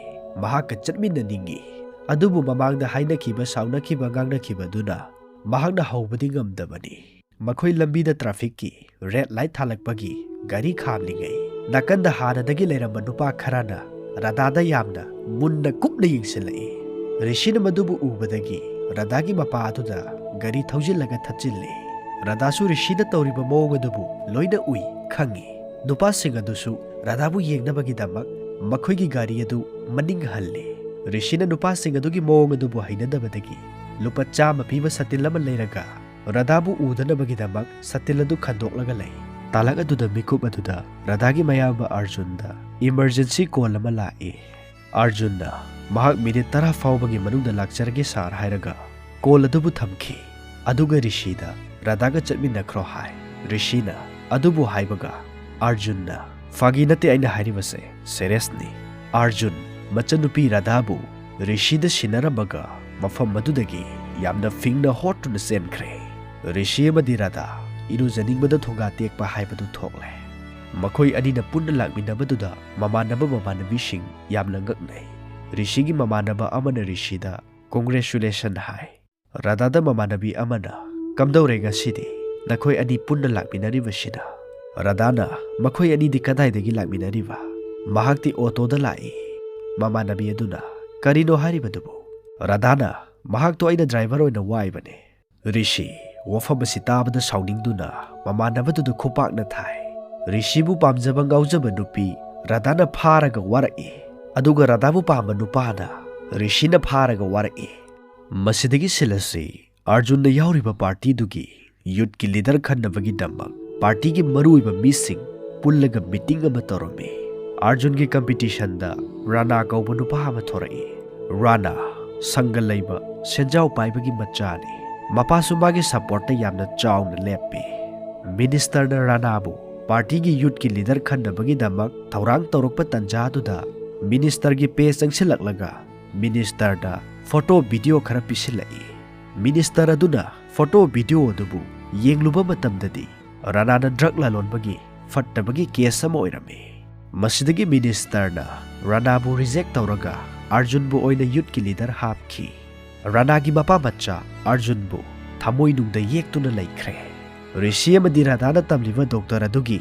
ꯃꯍꯥꯛꯀ ꯆꯠꯃꯤꯟꯅꯅꯤꯡꯏ꯫ ꯑꯗꯨꯕꯨ ꯃꯃꯥꯡꯗ ꯍꯥꯏꯅꯈꯤꯕ, ꯁꯥꯎꯅꯈꯤꯕ, ꯉꯥꯡꯅꯈꯤꯕꯗꯨꯅ ꯃꯍꯥꯛꯅ ꯍꯧꯕꯗꯤ ꯉꯝꯗꯕꯅꯤ꯫ ꯃꯈꯣꯏ ꯂꯝꯕꯤꯗ ꯇ꯭ꯔꯥꯐꯤꯛꯀꯤ ꯔꯦꯗ ꯂꯥꯏꯠ ꯊꯥꯜꯂꯛꯄꯒꯤ ꯒꯥꯔꯤ ꯈꯥꯝꯂꯤꯉꯩ, ꯅꯥꯀꯟꯗ ꯍꯥꯟꯅꯗꯒꯤ ꯂꯩꯔꯝꯕ ꯅꯨꯄꯥ ꯈꯔꯅ ꯔꯥꯙꯥꯗ ꯌꯥꯝꯅ ꯃꯨꯟꯅ ꯀꯨꯞꯅ ꯌꯦꯡꯁꯤꯜꯂꯛꯏ꯫ ꯔꯤꯁꯤꯅ ꯃꯗꯨꯕꯨ ꯎꯕꯗꯒꯤ ꯔꯥꯙꯥꯒꯤ ꯃꯄꯥ ꯑꯗꯨꯗ ꯒꯥꯔꯤ ꯊꯧꯖꯤꯜꯂꯒ ꯊꯠꯆꯤꯜꯂꯤ꯫ ꯔꯥꯙꯥꯁꯨ ꯔꯤꯁꯤꯅ ꯇꯧꯔꯤꯕ ꯃꯑꯣꯡ ꯑꯗꯨꯕꯨ ꯂꯣꯏꯅ ꯎꯏ, ꯈꯪꯏ꯫ ꯅꯨꯄꯥꯁꯤꯡ ꯑꯗꯨꯁꯨ ꯔꯥꯙꯥꯕꯨ ꯌꯦꯡꯅꯕꯒꯤꯗꯃꯛ ꯃꯈꯣꯏꯒꯤ ꯒꯥꯔꯤ ꯑꯗꯨ ꯃꯅꯤꯡ ꯍꯜꯂꯤ꯫ ꯔꯤꯁꯤꯅ ꯅꯨꯄꯥꯁꯤꯡ ꯑꯗꯨꯒꯤ ꯃꯑꯣꯡ ꯑꯗꯨꯕꯨ ꯍꯩꯅꯗꯕꯗꯒꯤ ꯂꯨꯄꯥ ꯆꯥꯝꯃ ꯄꯤꯕ ꯁꯇꯤꯜ ꯑꯃ ꯂꯩꯔꯒ ꯔꯥꯙꯥꯕꯨ ꯎꯗꯅꯕꯒꯤꯗꯃꯛ ꯁꯇꯤꯜ ꯑꯗꯨ ꯈꯟꯗꯣꯛꯂꯒ ꯂꯩ꯫ ꯇꯥꯂꯛ ꯑꯗꯨꯗ ꯃꯤꯀꯨꯞ ꯑꯗꯨꯗ ꯔꯥꯙꯥꯒꯤ ꯃꯌꯥꯝꯕ ꯑꯥꯔꯖꯨꯟꯗ ꯏꯃꯔꯖꯦꯟꯁꯤ ꯀꯣꯜ ꯑꯃ ꯂꯥꯛꯏ꯫ ꯑꯥꯔꯖꯨꯟꯅ ꯃꯍꯥꯛ ꯃꯤꯅꯤꯠ ꯇꯔꯥ ꯐꯥꯎꯕꯒꯤ ꯃꯅꯨꯡꯗ ꯂꯥꯛꯆꯔꯒꯦ ꯁꯥꯔ ꯍꯥꯏꯔꯒ ꯀꯣꯜ ꯑꯗꯨꯕꯨ ꯊꯝꯈꯤ꯫ ꯑꯗꯨꯒ ꯔꯤꯁꯤꯗ ꯔꯥꯙꯥꯒ ꯆꯠꯃꯤꯟꯅꯈ꯭ꯔꯣ ꯍꯥꯏ꯫ ꯔꯤꯁꯤꯅ ꯑꯗꯨꯕꯨ ꯍꯥꯏꯕꯒ ꯑꯥꯔꯖꯨꯟꯅ, "ꯐꯥꯒꯤ ꯅꯠꯇꯦ ꯑꯩꯅ ꯍꯥꯏꯔꯤꯕꯁꯦ, ꯁꯦꯔꯤꯌꯁꯅꯤ"꯫ ꯑꯥꯔꯖꯨꯟ ꯃꯆꯟꯅꯨꯄꯤ ꯔꯥꯙꯥꯕꯨ ꯔꯤꯁꯤꯗ ꯁꯤꯟꯅꯔꯝꯃꯒ ꯃꯐꯝ ꯑꯗꯨꯗꯒꯤ ꯌꯥꯝꯅ ꯐꯤꯡꯅ ꯍꯣꯠꯇꯨꯅ ꯆꯦꯟꯈ꯭ꯔꯦ꯫ ꯔꯤꯁꯤ ꯑꯃꯗꯤ ꯔꯥꯙꯥ ꯏꯔꯨꯖꯅꯤꯡꯕꯗ ꯊꯣꯡꯒꯥ ꯇꯦꯛꯄ ꯍꯥꯏꯕꯗꯨ ꯊꯣꯛꯂꯦ꯫ ꯃꯈꯣꯏ ꯑꯅꯤꯅ ꯄꯨꯟꯅ ꯂꯥꯛꯃꯤꯟꯅꯕꯗꯨꯗ ꯃꯃꯥꯟꯅꯕ ꯃꯃꯥꯟꯅꯕꯤꯁꯤꯡ ꯌꯥꯝꯅ ꯉꯛꯅꯩ꯫ ꯔꯤꯁꯤꯒꯤ ꯃꯃꯥꯟꯅꯕ ꯑꯃꯅ ꯔꯤꯁꯤꯗ "Congratulation" ꯍꯥꯏ꯫ ꯔꯥꯙꯥꯗ ꯃꯃꯥꯟꯅꯕꯤ ꯑꯃꯅ, "ꯀꯝꯗꯧꯔꯦ ꯉꯁꯤꯗꯤ ꯅꯈꯣꯏ ꯑꯅꯤ ꯄꯨꯟꯅ ꯂꯥꯛꯃꯤꯟꯅꯔꯤꯕꯁꯤꯅ?" ꯔꯥꯙꯥꯅ, "ꯃꯈꯣꯏ ꯑꯅꯤꯗꯤ ꯀꯗꯥꯏꯗꯒꯤ ꯂꯥꯛꯃꯤꯟꯅꯔꯤꯕ? ꯃꯍꯥꯛꯇꯤ ꯑꯣꯇꯣꯗ ꯂꯥꯛꯏ꯫" ꯃꯃꯥꯟꯅꯕꯤ ꯑꯗꯨꯅ, "ꯀꯔꯤꯅꯣ ꯍꯥꯏꯔꯤꯕꯗꯨꯕꯨ?" ꯔꯥꯙꯥꯅ, "ꯃꯍꯥꯛꯇꯣ ꯑꯩꯅ ꯗ꯭ꯔꯥꯏꯚꯔ ꯑꯣꯏꯅ ꯋꯥꯏꯕꯅꯦ꯫" ꯔꯤꯁꯤ ꯋꯥꯐꯝ ꯑꯁꯤ ꯇꯥꯕꯗ ꯁꯥꯎꯅꯤꯡꯗꯨꯅ ꯃꯃꯥꯟꯅꯕꯗꯨꯗ ꯈꯨꯄꯥꯛꯅ ꯊꯥꯏ꯫ ꯔꯤꯁꯤꯕꯨ ꯄꯥꯝꯖꯕ ꯉꯥꯎꯖꯕ ꯅꯨꯄꯤ ꯔꯥꯙꯥꯅ ꯐꯥꯔꯒ ꯋꯥꯔꯛꯏ, ꯑꯗꯨꯒ ꯔꯥꯙꯥꯕꯨ ꯄꯥꯝꯕ ꯅꯨꯄꯥꯅ ꯔꯤꯁꯤꯅ ꯐꯥꯔꯒ ꯋꯥꯔꯛꯏ꯫ ꯃꯁꯤꯗꯒꯤ ꯁꯤꯜ ꯑꯁꯤ ꯑꯥꯔꯖꯨꯟꯅ ꯌꯥꯎꯔꯤꯕ ꯄꯥꯔꯇꯤꯗꯨꯒꯤ ꯌꯨꯠꯀꯤ ꯂꯤꯗꯔ ꯈꯟꯅꯕꯒꯤꯗꯃꯛ ꯄꯥꯔꯇꯤꯒꯤ ꯃꯔꯨꯑꯣꯏꯕ ꯃꯤꯁꯤꯡ ꯄꯨꯜꯂꯒ ꯃꯤꯇꯤꯡ ꯑꯃ ꯇꯧꯔꯝꯃꯤ꯫ ꯑꯥꯔꯖꯨꯟꯒꯤ ꯀꯝꯄꯤꯇꯤꯁꯟꯗ ꯔꯥꯅꯥ ꯀꯧꯕ ꯅꯨꯄꯥ ꯑꯃ ꯊꯣꯔꯛꯏ꯫ ꯔꯥꯅꯥ ꯁꯪꯒ ꯂꯩꯕ, ꯁꯦꯟꯖꯥꯎ ꯄꯥꯏꯕꯒꯤ ꯃꯆꯥꯅꯤ꯫ ꯃꯄꯥꯁꯨ ꯃꯥꯒꯤ ꯁꯄꯣꯔꯠꯇ ꯌꯥꯝꯅ ꯆꯥꯎꯅ ꯂꯦꯞꯄꯤ꯫ ꯃꯤꯅꯤꯁꯇꯔꯅ ꯔꯥꯅꯥꯕꯨ ꯄꯥꯔꯇꯤꯒꯤ ꯌꯨꯠꯀꯤ ꯂꯤꯗꯔ ꯈꯟꯅꯕꯒꯤꯗꯃꯛ ꯊꯧꯔꯥꯡ ꯇꯧꯔꯛꯄ ꯇꯟꯖꯥꯗꯨꯗ ꯃꯤꯅꯤꯁꯇꯔꯒꯤ ꯄꯦ ꯆꯪꯁꯤꯜꯂꯛꯂꯒ ꯃꯤꯅꯤꯁꯇꯔꯗ ꯐꯣꯇꯣ ꯚꯤꯗꯤꯑꯣ ꯈꯔ ꯄꯤꯁꯤꯜꯂꯛꯏ꯫ ꯃꯤꯅꯤꯁꯇꯔ ꯑꯗꯨꯅ ꯐꯣꯇꯣ ꯚꯤꯗꯤꯑꯣ ꯑꯗꯨꯕꯨ ꯌꯦꯡꯂꯨꯕ ꯃꯇꯝꯗꯗꯤ ꯔꯥꯅꯥꯅ ꯗ꯭ꯔꯒ ꯂꯂꯣꯟꯕꯒꯤ ꯐꯠꯇꯕꯒꯤ ꯀꯦꯁ ꯑꯃ ꯑꯣꯏꯔꯝꯃꯤ꯫ ꯃꯁꯤꯗꯒꯤ ꯃꯤꯅꯤꯁꯇꯔꯅ ꯔꯥꯅꯥꯕꯨ ꯔꯤꯖꯦꯛ ꯇꯧꯔꯒ ꯑꯥꯔꯖꯨꯟꯕꯨ ꯑꯣꯏꯅ ꯌꯨꯠꯀꯤ ꯂꯤꯗꯔ ꯍꯥꯞꯈꯤ꯫ ꯔꯥꯅꯥꯒꯤ ꯃꯄꯥ ꯃꯆꯥ ꯑꯥꯔꯖꯨꯟꯕꯨ ꯊꯃꯣꯏꯅꯨꯡꯗ ꯌꯦꯛꯇꯨꯅ ꯂꯩꯈ꯭ꯔꯦ꯫ ꯔꯤꯁꯤ ꯑꯃꯗꯤ ꯔꯥꯙꯥꯅ ꯇꯝꯂꯤꯕ ꯗꯣꯛꯇꯔ ꯑꯗꯨꯒꯤ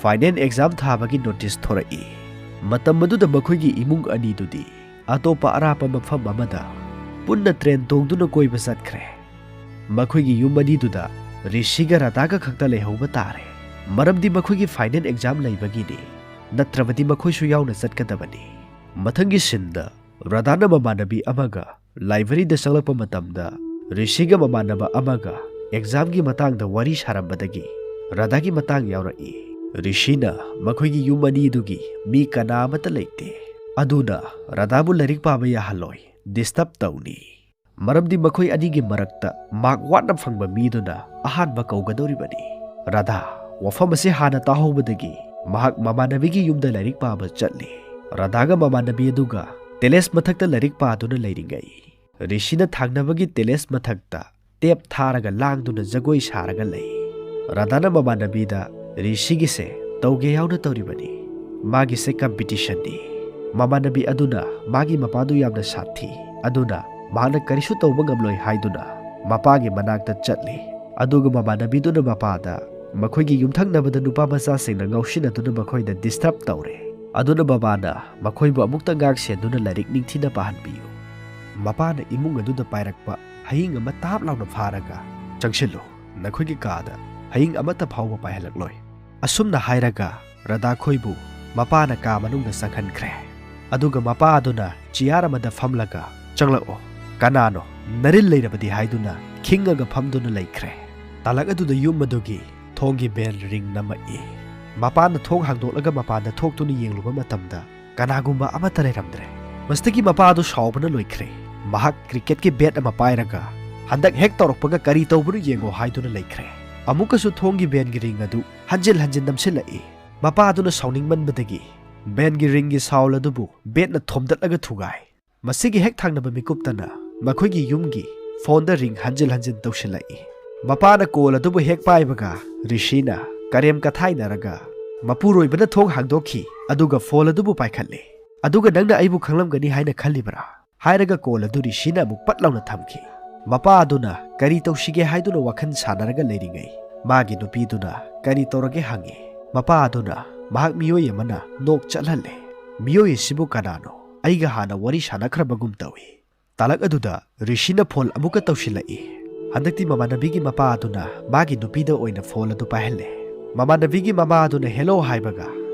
ꯐꯥꯏꯅꯦꯜ ꯑꯦꯛꯖꯥꯝ ꯊꯥꯕꯒꯤ ꯅꯣꯇꯤꯁ ꯊꯣꯔꯛꯏ꯫ ꯃꯇꯝ ꯑꯗꯨꯗ ꯃꯈꯣꯏꯒꯤ ꯏꯃꯨꯡ ꯑꯅꯤꯗꯨꯗꯤ ꯑꯇꯣꯞꯄ ꯑꯔꯥꯞꯄ ꯃꯐꯝ ꯑꯃꯗ ꯄꯨꯟꯅ ꯇ꯭ꯔꯦꯟ ꯇꯣꯡꯗꯨꯅ ꯀꯣꯏꯕ ꯆꯠꯈ꯭ꯔꯦ꯫ ꯃꯈꯣꯏꯒꯤ ꯌꯨꯝ ꯑꯅꯤꯗꯨꯗ ꯔꯤꯁꯤꯒ ꯔꯥꯙꯥꯒ ꯈꯛꯇ ꯂꯩꯍꯧꯕ ꯇꯥꯔꯦ, ꯃꯔꯝꯗꯤ ꯃꯈꯣꯏꯒꯤ ꯐꯥꯏꯅꯦꯜ ꯑꯦꯛꯖꯥꯝ ꯂꯩꯕꯒꯤꯅꯤ, ꯅꯠꯇ꯭ꯔꯕꯗꯤ ꯃꯈꯣꯏꯁꯨ ꯌꯥꯎꯅ ꯆꯠꯀꯗꯕꯅꯤ꯫ ꯃꯊꯪꯒꯤ ꯁꯤꯟꯗ ꯔꯥꯙꯥꯅ ꯃꯃꯥꯟꯅꯕꯤ ꯑꯃꯒ ꯂꯥꯏꯕ꯭ꯔꯦꯔꯤꯗ ꯆꯪꯂꯛꯄ ꯃꯇꯝꯗ ꯔꯤꯁꯤꯒ ꯃꯃꯥꯟꯅꯕ ꯑꯃꯒ ꯑꯦꯛꯖꯥꯝꯒꯤ ꯃꯇꯥꯡꯗ ꯋꯥꯔꯤ ꯁꯥꯔꯝꯕꯗꯒꯤ ꯔꯥꯙꯥꯒꯤ ꯃꯇꯥꯡ ꯌꯥꯎꯔꯛꯏ꯫ ꯔꯤꯁꯤꯅ ꯃꯈꯣꯏꯒꯤ ꯌꯨꯝ ꯑꯅꯤꯗꯨꯒꯤ ꯃꯤ ꯀꯅꯥ ꯑꯃꯠꯇ ꯂꯩꯇꯦ, ꯑꯗꯨꯅ ꯔꯥꯙꯥꯕꯨ ꯂꯥꯏꯔꯤꯛ ꯄꯥꯕ ꯌꯥꯍꯜꯂꯣꯏ, ꯗꯤꯁꯇꯔꯕ ꯇꯧꯅꯤ, ꯃꯔꯝꯗꯤ ꯃꯈꯣꯏ ꯑꯅꯤꯒꯤ ꯃꯔꯛꯇ ꯃꯥꯔꯛ ꯋꯥꯠꯅ ꯐꯪꯕ ꯃꯤꯗꯨꯅ ꯑꯍꯥꯟꯕ ꯀꯧꯒꯗꯧꯔꯤꯕꯅꯤ꯫ ꯔꯥꯙꯥ ꯋꯥꯐꯝ ꯑꯁꯤ ꯍꯥꯟꯅ ꯇꯥꯍꯧꯕꯗꯒꯤ ꯃꯍꯥꯛ ꯃꯃꯥꯟꯅꯕꯤꯒꯤ ꯌꯨꯝꯗ ꯂꯥꯏꯔꯤꯛ ꯄꯥꯕ ꯆꯠꯂꯤ꯫ ꯔꯥꯙꯥꯒ ꯃꯃꯥꯟꯅꯕꯤ ꯑꯗꯨꯒ ꯇꯦꯂꯦꯁ ꯃꯊꯛꯇ ꯂꯥꯏꯔꯤꯛ ꯄꯥꯗꯨꯅ ꯂꯩꯔꯤꯉꯩ, ꯔꯤꯁꯤꯅ ꯊꯪꯅꯕꯒꯤ ꯇꯦꯂꯦꯁ ꯃꯊꯛꯇ ꯇꯦꯞ ꯊꯥꯔꯒ ꯂꯥꯡꯗꯨꯅ ꯖꯒꯣꯏ ꯁꯥꯔꯒ ꯂꯩ꯫ ꯔꯥꯙꯥꯅ ꯃꯃꯥꯟꯅꯕꯤꯗ, "ꯔꯤꯁꯤꯒꯤꯁꯦ ꯇꯧꯒꯦ ꯌꯥꯎꯅ ꯇꯧꯔꯤꯕꯅꯤ꯫ ꯃꯥꯒꯤꯁꯦ ꯀꯝꯄꯤꯇꯤꯁꯟꯅꯤ꯫ ꯃꯃꯥꯟꯅꯕꯤ ꯑꯗꯨꯅ ꯃꯥꯒꯤ ꯃꯄꯥꯗꯨ ꯌꯥꯝꯅ ꯁꯥꯊꯤ, ꯑꯗꯨꯅ ꯃꯍꯥꯛꯅ ꯀꯔꯤꯁꯨ ꯇꯧꯕ ꯉꯝꯂꯣꯏ" ꯍꯥꯏꯗꯨꯅ ꯃꯄꯥꯒꯤ ꯃꯅꯥꯛꯇ ꯆꯠꯂꯤ꯫ ꯑꯗꯨꯒ ꯃꯃꯥꯟꯅꯕꯤꯗꯨꯅ ꯃꯄꯥꯗ, "ꯃꯈꯣꯏꯒꯤ ꯌꯨꯝꯊꯪꯅꯕꯗ ꯅꯨꯄꯥ ꯃꯆꯥꯁꯤꯡꯅ ꯉꯥꯎꯁꯤꯟꯅꯗꯨꯅ ꯃꯈꯣꯏꯗ ꯗꯤꯁꯇꯔꯕ ꯇꯧꯔꯦ, ꯑꯗꯨꯅ ꯃꯃꯥꯅ ꯃꯈꯣꯏꯕꯨ ꯑꯃꯨꯛꯇ ꯉꯥꯛ ꯁꯦꯟꯗꯨꯅ ꯂꯥꯏꯔꯤꯛ ꯅꯤꯡꯊꯤꯅ ꯄꯥꯍꯟꯕꯤꯌꯨ"꯫ ꯃꯄꯥꯅ ꯏꯃꯨꯡ ꯑꯗꯨꯗ ꯄꯥꯏꯔꯛꯄ ꯍꯌꯤꯡ ꯑꯃ ꯇꯥꯞ ꯂꯥꯎꯅ ꯐꯥꯔꯒ, "ꯆꯪꯁꯤꯜꯂꯨ, ꯅꯈꯣꯏꯒꯤ ꯀꯥꯗ ꯍꯌꯤꯡ ꯑꯃꯠꯇ ꯐꯥꯎꯕ ꯄꯥꯏꯍꯜꯂꯛꯂꯣꯏ"꯫ ꯑꯁꯨꯝꯅ ꯍꯥꯏꯔꯒ ꯔꯥꯙꯥ ꯈꯣꯏꯕꯨ ꯃꯄꯥꯅ ꯀꯥ ꯃꯅꯨꯡꯗ ꯆꯪꯍꯟꯈ꯭ꯔꯦ꯫ ꯑꯗꯨꯒ ꯃꯄꯥ ꯑꯗꯨꯅ ꯆꯤꯌꯥꯔ ꯑꯃꯗ ꯐꯝꯂꯒ, "ꯆꯪꯂꯛꯑꯣ, ꯀꯅꯥꯅꯣ ꯅꯔꯤꯜ ꯂꯩꯔꯕꯗꯤ" ꯍꯥꯏꯗꯨꯅ ꯈꯤꯡꯉꯒ ꯐꯝꯗꯨꯅ ꯂꯩꯈ꯭ꯔꯦ꯫ ꯇꯥꯂꯛ ꯑꯗꯨꯗ ꯌꯨꯝ ꯑꯗꯨꯒꯤ ꯊꯣꯡꯒꯤ ꯕꯦꯜ ꯔꯤꯡ ꯅꯝꯃꯛꯏ꯫ ꯃꯄꯥꯅ ꯊꯣꯡ ꯍꯥꯡꯗꯣꯛꯂꯒ ꯃꯄꯥꯟꯗ ꯊꯣꯛꯇꯨꯅ ꯌꯦꯡꯂꯨꯕ ꯃꯇꯝꯗ, ꯀꯅꯥꯒꯨꯝꯕ ꯑꯃꯠꯇ ꯂꯩꯔꯝꯗ꯭ꯔꯦ꯫ ꯃꯁꯤꯗꯒꯤ ꯃꯄꯥ ꯑꯗꯨ ꯁꯥꯎꯕꯅ ꯂꯣꯏꯈ꯭ꯔꯦ꯫ ꯃꯍꯥꯛ ꯀ꯭ꯔꯤꯀꯦꯠꯀꯤ ꯕꯦꯠ ꯑꯃ ꯄꯥꯏꯔꯒ, "ꯍꯟꯗꯛ ꯍꯦꯛ ꯇꯧꯔꯛꯄꯒ ꯀꯔꯤ ꯇꯧꯕꯅꯣ ꯌꯦꯡꯉꯣ" ꯍꯥꯏꯗꯨꯅ ꯂꯩꯈ꯭ꯔꯦ꯫ ꯑꯃꯨꯛꯀꯁꯨ ꯊꯣꯡꯒꯤ ꯕꯦꯟꯒꯤ ꯔꯤꯡ ꯑꯗꯨ ꯍꯟꯖꯤꯜ ꯍꯟꯖꯤꯜ ꯅꯝꯁꯤꯜꯂꯛꯏ꯫ ꯃꯄꯥ ꯑꯗꯨꯅ ꯁꯥꯎꯅꯤꯡꯃꯟꯕꯗꯒꯤ ꯕꯦꯟꯒꯤ ꯔꯤꯡꯒꯤ ꯁꯥꯎꯜ ꯑꯗꯨꯕꯨ ꯕꯦꯠꯅ ꯊꯣꯝꯗꯠꯂꯒ ꯊꯨꯒꯥꯏ꯫ ꯃꯁꯤꯒꯤ ꯍꯦꯛ ꯊꯪꯅꯕ ꯃꯤꯀꯨꯞꯇꯅ ꯃꯈꯣꯏꯒꯤ ꯌꯨꯝꯒꯤ ꯐꯣꯟꯗ ꯔꯤꯡ ꯍꯟꯖꯤꯜ ꯍꯟꯖꯤꯜ ꯇꯧꯁꯤꯜꯂꯛꯏ꯫ ꯃꯄꯥꯅ ꯀꯣꯜ ꯑꯗꯨꯕꯨ ꯍꯦꯛ ꯄꯥꯏꯕꯒ ꯔꯤꯁꯤꯅ ꯀꯔꯦꯝ ꯀꯊꯥꯏꯅꯔꯒ ꯃꯄꯨꯔꯣꯏꯕꯅ ꯊꯣꯡ ꯍꯥꯡꯗꯣꯛꯈꯤ, ꯑꯗꯨꯒ ꯐꯣꯟ ꯑꯗꯨꯕꯨ ꯄꯥꯏꯈꯠꯂꯤ꯫ "ꯑꯗꯨꯒ ꯅꯪꯅ ꯑꯩꯕꯨ ꯈꯪꯂꯝꯒꯅꯤ ꯍꯥꯏꯅ ꯈꯜꯂꯤꯕ꯭ꯔꯥ?" ꯍꯥꯏꯔꯒ ꯀꯣꯜ ꯑꯗꯨ ꯔꯤꯁꯤꯅ ꯑꯃꯨꯛ ꯄꯠ ꯂꯥꯎꯅ ꯊꯝꯈꯤ꯫ ꯃꯄꯥ ꯑꯗꯨꯅ ꯀꯔꯤ ꯇꯧꯁꯤꯒꯦ ꯍꯥꯏꯗꯨꯅ ꯋꯥꯈꯜ ꯁꯥꯟꯅꯔꯒ ꯂꯩꯔꯤꯉꯩ, ꯃꯥꯒꯤ ꯅꯨꯄꯤꯗꯨꯅ ꯀꯔꯤ ꯇꯧꯔꯒꯦ ꯍꯪꯉꯤ꯫ ꯃꯄꯥ ꯑꯗꯨꯅ, "ꯃꯍꯥꯛ ꯃꯤꯑꯣꯏ ꯑꯃꯅ ꯅꯣꯛ ꯆꯠꯍꯜꯂꯦ꯫ ꯃꯤꯑꯣꯏ ꯑꯁꯤꯕꯨ ꯀꯅꯥꯅꯣ? ꯑꯩꯒ ꯍꯥꯟꯅ ꯋꯥꯔꯤ ꯁꯥꯟꯅꯈ꯭ꯔꯕꯒꯨꯝ ꯇꯧꯏ"꯫ ꯇꯥꯂꯛ ꯑꯗꯨꯗ ꯔꯤꯁꯤꯅ ꯐꯣꯟ ꯑꯃꯨꯛꯀ ꯇꯧꯁꯤꯜꯂꯛꯏ꯫ ꯍꯟꯗꯛꯇꯤ ꯃꯃꯥꯟꯅꯕꯤꯒꯤ ꯃꯄꯥ ꯑꯗꯨꯅ ꯃꯥꯒꯤ ꯅꯨꯄꯤꯗ ꯑꯣꯏꯅ ꯐꯣꯟ ꯑꯗꯨ ꯄꯥꯏꯍꯜꯂꯦ꯫ ꯃꯃꯥꯟꯅꯕꯤꯒꯤ ꯃꯃꯥ ꯑꯗꯨꯅ "ꯍꯦꯜꯂꯣ" ꯍꯥꯏꯕꯒ,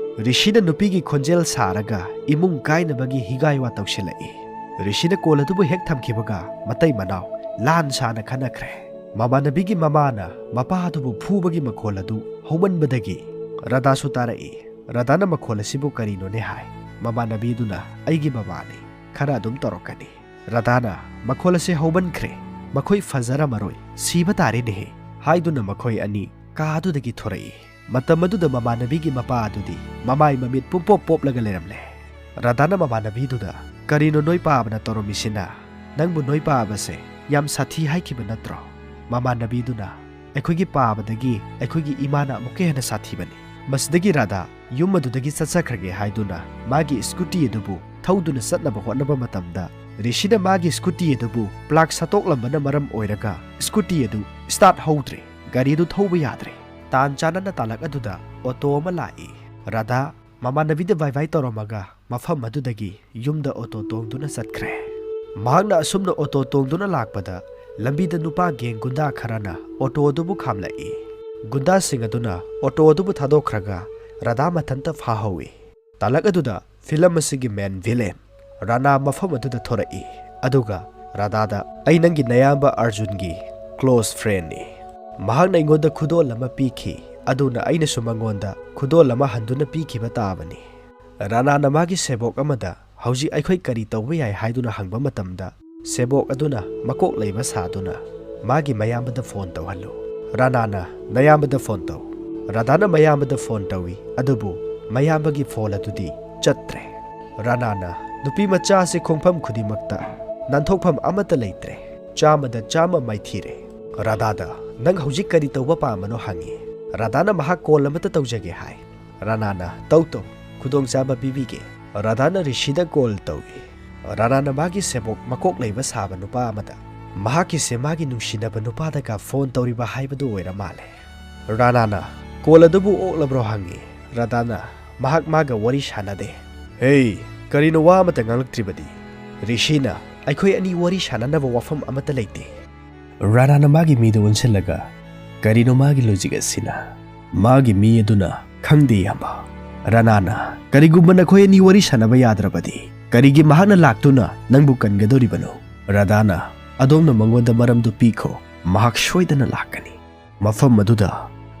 ꯔꯤꯁꯤꯅ ꯅꯨꯄꯤꯒꯤ ꯈꯣꯟꯖꯦꯜ ꯁꯥꯔꯒ ꯏꯃꯨꯡ ꯀꯥꯏꯅꯕꯒꯤ ꯍꯤꯒꯥꯏ ꯋꯥ ꯇꯧꯁꯤꯜꯂꯛꯏ꯫ ꯔꯤꯁꯤꯅ ꯀꯣꯜ ꯑꯗꯨꯕꯨ ꯍꯦꯛ ꯊꯝꯈꯤꯕꯒ, ꯃꯇꯩ ꯃꯅꯥꯎ ꯂꯥꯟ ꯁꯥꯅ ꯈꯠꯅꯈ꯭ꯔꯦ꯫ ꯃꯃꯥꯟꯅꯕꯤꯒꯤ ꯃꯃꯥꯅ ꯃꯄꯥ ꯑꯗꯨꯕꯨ ꯐꯨꯕꯒꯤ ꯃꯈꯣꯜ ꯑꯗꯨ ꯍꯧꯃꯟꯕꯗꯒꯤ ꯔꯥꯙꯥꯁꯨ ꯇꯥꯔꯛꯏ꯫ ꯔꯥꯙꯥꯅ ꯃꯈꯣꯜ ꯑꯁꯤꯕꯨ ꯀꯔꯤꯅꯣꯅꯦ ꯍꯥꯏ꯫ ꯃꯃꯥꯟꯅꯕꯤꯗꯨꯅ, "ꯑꯩꯒꯤ ꯃꯃꯥꯅꯤ, ꯈꯔ ꯑꯗꯨꯝ ꯇꯧꯔꯛꯀꯅꯤ"꯫ ꯔꯥꯙꯥꯅ, "ꯃꯈꯣꯜ ꯑꯁꯤ ꯍꯧꯃꯟꯈ꯭ꯔꯦ, ꯃꯈꯣꯏ ꯐꯖꯔꯝꯃꯔꯣꯏ, ꯁꯤꯕ ꯇꯥꯔꯦꯅꯦꯍꯦ" ꯍꯥꯏꯗꯨꯅ ꯃꯈꯣꯏ ꯑꯅꯤ ꯀꯥ ꯑꯗꯨꯗꯒꯤ ꯊꯣꯔꯛꯏ꯫ ꯃꯇꯝ ꯑꯗꯨꯗ ꯃꯃꯥꯟꯅꯕꯤꯒꯤ ꯃꯄꯥ ꯑꯗꯨꯗꯤ ꯃꯃꯥꯏ ꯃꯃꯤꯠ ꯄꯨꯡꯄꯣꯞ ꯄꯣꯞꯂꯒ ꯂꯩꯔꯝꯂꯦ꯫ ꯔꯥꯙꯥꯅ ꯃꯃꯥꯟꯅꯕꯤꯗꯨꯗ, "ꯀꯔꯤꯅꯣ ꯅꯣꯏ ꯄꯥꯕꯅ ꯇꯧꯔꯝꯃꯤꯁꯤꯅ? ꯅꯪꯕꯨ ꯅꯣꯏ ꯄꯥꯕꯁꯦ ꯌꯥꯝ ꯁꯥꯊꯤ ꯍꯥꯏꯈꯤꯕ ꯅꯠꯇ꯭ꯔꯣ?" ꯃꯃꯥꯟꯅꯕꯤꯗꯨꯅ, "ꯑꯩꯈꯣꯏꯒꯤ ꯄꯥꯕꯗꯒꯤ ꯑꯩꯈꯣꯏꯒꯤ ꯏꯃꯥꯅ ꯑꯃꯨꯛꯀ ꯍꯦꯟꯅ ꯁꯥꯊꯤꯕꯅꯤ꯫ ꯃꯁꯤꯗꯒꯤ ꯔꯥꯙꯥ ꯌꯨꯝ ꯑꯗꯨꯗꯒꯤ ꯆꯠꯆꯈ꯭ꯔꯒꯦ" ꯍꯥꯏꯗꯨꯅ ꯃꯥꯒꯤ ꯁ꯭ꯀꯨꯇꯤ ꯑꯗꯨꯕꯨ ꯊꯧꯗꯨꯅ ꯆꯠꯅꯕ ꯍꯣꯠꯅꯕ ꯃꯇꯝꯗ, ꯔꯤꯁꯤꯅ ꯃꯥꯒꯤ ꯁ꯭ꯀꯨꯇꯤ ꯑꯗꯨꯕꯨ ꯄ꯭ꯂꯥꯛ ꯁꯠꯇꯣꯛꯂꯝꯕꯅ ꯃꯔꯝ ꯑꯣꯏꯔꯒ ꯁ꯭ꯀꯨꯇꯤ ꯑꯗꯨ ꯁ꯭ꯇꯥꯔꯠ ꯍꯧꯗ꯭ꯔꯦ꯫ ꯒꯥꯔꯤ ꯑꯗꯨ ꯊꯧꯕ ꯌꯥꯗ꯭ꯔꯦ꯫ ꯇꯥꯟ ꯆꯥꯅꯅ ꯇꯥꯂꯛ ꯑꯗꯨꯗ ꯑꯣꯇꯣ ꯑꯃ ꯂꯥꯛꯏ꯫ ꯔꯥꯙꯥ ꯃꯃꯥꯟꯅꯕꯤꯗ ꯕꯥꯏ ꯕꯥꯏ ꯇꯧꯔꯝꯃꯒ ꯃꯐꯝ ꯑꯗꯨꯗꯒꯤ ꯌꯨꯝꯗ ꯑꯣꯇꯣ ꯇꯣꯡꯗꯨꯅ ꯆꯠꯈ꯭ꯔꯦ꯫ ꯃꯍꯥꯛꯅ ꯑꯁꯨꯝꯅ ꯑꯣꯇꯣ ꯇꯣꯡꯗꯨꯅ ꯂꯥꯛꯄꯗ, ꯂꯝꯕꯤꯗ ꯅꯨꯄꯥ ꯒꯦꯡ ꯒꯨꯟꯗꯥ ꯈꯔꯅ ꯑꯣꯇꯣ ꯑꯗꯨꯕꯨ ꯈꯥꯝꯂꯛꯏ꯫ ꯒꯨꯟꯗꯥꯁꯤꯡ ꯑꯗꯨꯅ ꯑꯣꯇꯣ ꯑꯗꯨꯕꯨ ꯊꯥꯗꯣꯛꯈ꯭ꯔꯒ ꯔꯥꯙꯥ ꯃꯊꯟꯇ ꯐꯥꯍꯧꯏ꯫ ꯇꯥꯂꯛ ꯑꯗꯨꯗ ꯐꯤꯂꯝ ꯑꯁꯤꯒꯤ ꯃꯦꯟ ꯚꯤꯂꯦꯟ ꯔꯥꯅꯥ ꯃꯐꯝ ꯑꯗꯨꯗ ꯊꯣꯔꯛꯏ, ꯑꯗꯨꯒ ꯔꯥꯙꯥꯗ, "ꯑꯩ ꯅꯪꯒꯤ ꯅꯌꯥꯝꯕ ꯑꯔꯖꯨꯟꯒꯤ ꯀ꯭ꯂꯣꯁ ꯐ꯭ꯔꯦꯟꯅꯤ꯫ ꯃꯍꯥꯛꯅ ꯑꯩꯉꯣꯟꯗ ꯈꯨꯗꯣꯜ ꯑꯃ ꯄꯤꯈꯤ, ꯑꯗꯨꯅ ꯑꯩꯅꯁꯨ ꯃꯉꯣꯟꯗ ꯈꯨꯗꯣꯜ ꯑꯃ ꯍꯟꯗꯨꯅ ꯄꯤꯈꯤꯕ ꯇꯥꯕꯅꯤ"꯫ ꯔꯥꯅꯥꯅ ꯃꯥꯒꯤ ꯁꯦꯕꯣꯛ ꯑꯃꯗ, "ꯍꯧꯖꯤꯛ ꯑꯩꯈꯣꯏ ꯀꯔꯤ ꯇꯧꯕ ꯌꯥꯏ?" ꯍꯥꯏꯗꯨꯅ ꯍꯪꯕ ꯃꯇꯝꯗ, ꯁꯦꯕꯣꯛ ꯑꯗꯨꯅ ꯃꯀꯣꯛ ꯂꯩꯕ ꯁꯥꯗꯨꯅ, "ꯃꯥꯒꯤ ꯃꯌꯥꯝꯕꯗ ꯐꯣꯟ ꯇꯧꯍꯜꯂꯨ"꯫ ꯔꯥꯅꯥꯅ, "ꯅꯌꯥꯝꯕꯗ ꯐꯣꯟ ꯇꯧ"꯫ ꯔꯥꯙꯥꯅ ꯃꯌꯥꯝꯕꯗ ꯐꯣꯟ ꯇꯧꯏ, ꯑꯗꯨꯕꯨ ꯃꯌꯥꯝꯕꯒꯤ ꯐꯣꯟ ꯑꯗꯨꯗꯤ ꯆꯠꯇ꯭ꯔꯦ꯫ ꯔꯥꯅꯥꯅ, "ꯅꯨꯄꯤ ꯃꯆꯥ ꯑꯁꯤ ꯈꯣꯡꯐꯝ ꯈꯨꯗꯤꯡꯃꯛꯇ ꯅꯥꯟꯊꯣꯛꯐꯝ ꯑꯃꯠꯇ ꯂꯩꯇ꯭ꯔꯦ꯫ ꯆꯥꯝꯃꯗ ꯆꯥꯝꯃ ꯃꯥꯏꯊꯤꯔꯦ"꯫ ꯔꯥꯙꯥꯗ, "ꯅꯪ ꯍꯧꯖꯤꯛ ꯀꯔꯤ ꯇꯧꯕ ꯄꯥꯝꯕꯅꯣ?" ꯍꯪꯉꯤ꯫ ꯔꯥꯙꯥꯅ ꯃꯍꯥꯛ ꯀꯣꯜ ꯑꯃꯠꯇ ꯇꯧꯖꯒꯦ ꯍꯥꯏ꯫ ꯔꯥꯅꯥꯅ, "ꯇꯧ ꯇꯧ, ꯈꯨꯗꯣꯡꯆꯥꯕ ꯄꯤꯕꯤꯒꯦ"꯫ ꯔꯥꯙꯥꯅ ꯔꯤꯁꯤꯗ ꯀꯣꯜ ꯇꯧꯏ꯫ ꯔꯥꯅꯥꯅ ꯃꯥꯒꯤ ꯁꯦꯕꯣꯛ ꯃꯀꯣꯛ ꯂꯩꯕ ꯁꯥꯕ ꯅꯨꯄꯥ ꯑꯃꯗ, ꯃꯍꯥꯛꯀꯤꯁꯦ ꯃꯥꯒꯤ ꯅꯨꯡꯁꯤꯅꯕ ꯅꯨꯄꯥꯗꯒ ꯐꯣꯟ ꯇꯧꯔꯤꯕ ꯍꯥꯏꯕꯗꯨ ꯑꯣꯏꯔ ꯃꯥꯜꯂꯦ꯫ ꯔꯥꯅꯥꯅ, "ꯀꯣꯜ ꯑꯗꯨꯕꯨ ꯑꯣꯛꯂꯕ꯭ꯔꯣ?" ꯍꯪꯉꯤ꯫ ꯔꯥꯙꯥꯅ, "ꯃꯍꯥꯛ ꯃꯥꯒ ꯋꯥꯔꯤ ꯁꯥꯟꯅꯗꯦ"꯫ "ꯍꯦ, ꯀꯔꯤꯅꯣ ꯋꯥ ꯑꯃꯇ ꯉꯥꯡꯂꯛꯇ꯭ꯔꯤꯕꯗꯤ?" "ꯔꯤꯁꯤꯅ, ꯑꯩꯈꯣꯏ ꯑꯅꯤ ꯋꯥꯔꯤ ꯁꯥꯟꯅꯅꯕ ꯋꯥꯐꯝ ꯑꯃꯠꯇ ꯂꯩꯇꯦ"꯫ ꯔꯥꯅꯥꯅ ꯃꯥꯒꯤ ꯃꯤꯗ ꯑꯣꯟꯁꯤꯜꯂꯒ, "ꯀꯔꯤꯅꯣ ꯃꯥꯒꯤ ꯂꯣꯖꯤꯛ ꯑꯁꯤꯅ?" ꯃꯥꯒꯤ ꯃꯤ ꯑꯗꯨꯅ, "ꯈꯪꯗꯦ, ꯏꯌꯥꯝꯕ"꯫ ꯔꯥꯅꯥꯅ, "ꯀꯔꯤꯒꯨꯝꯕ ꯅꯈꯣꯏ ꯑꯅꯤ ꯋꯥꯔꯤ ꯁꯥꯟꯅꯕ ꯌꯥꯗ꯭ꯔꯕꯗꯤ, ꯀꯔꯤꯒꯤ ꯃꯍꯥꯛꯅ ꯂꯥꯛꯇꯨꯅ ꯅꯪꯕꯨ ꯀꯟꯒꯗꯧꯔꯤꯕꯅꯣ?" ꯔꯥꯙꯥꯅ, "ꯑꯗꯣꯝꯅ ꯃꯉꯣꯟꯗ ꯃꯔꯝꯗꯨ ꯄꯤꯈꯣ, ꯃꯍꯥꯛ ꯁꯣꯏꯗꯅ ꯂꯥꯛꯀꯅꯤ"꯫ ꯃꯐꯝ ꯑꯗꯨꯗ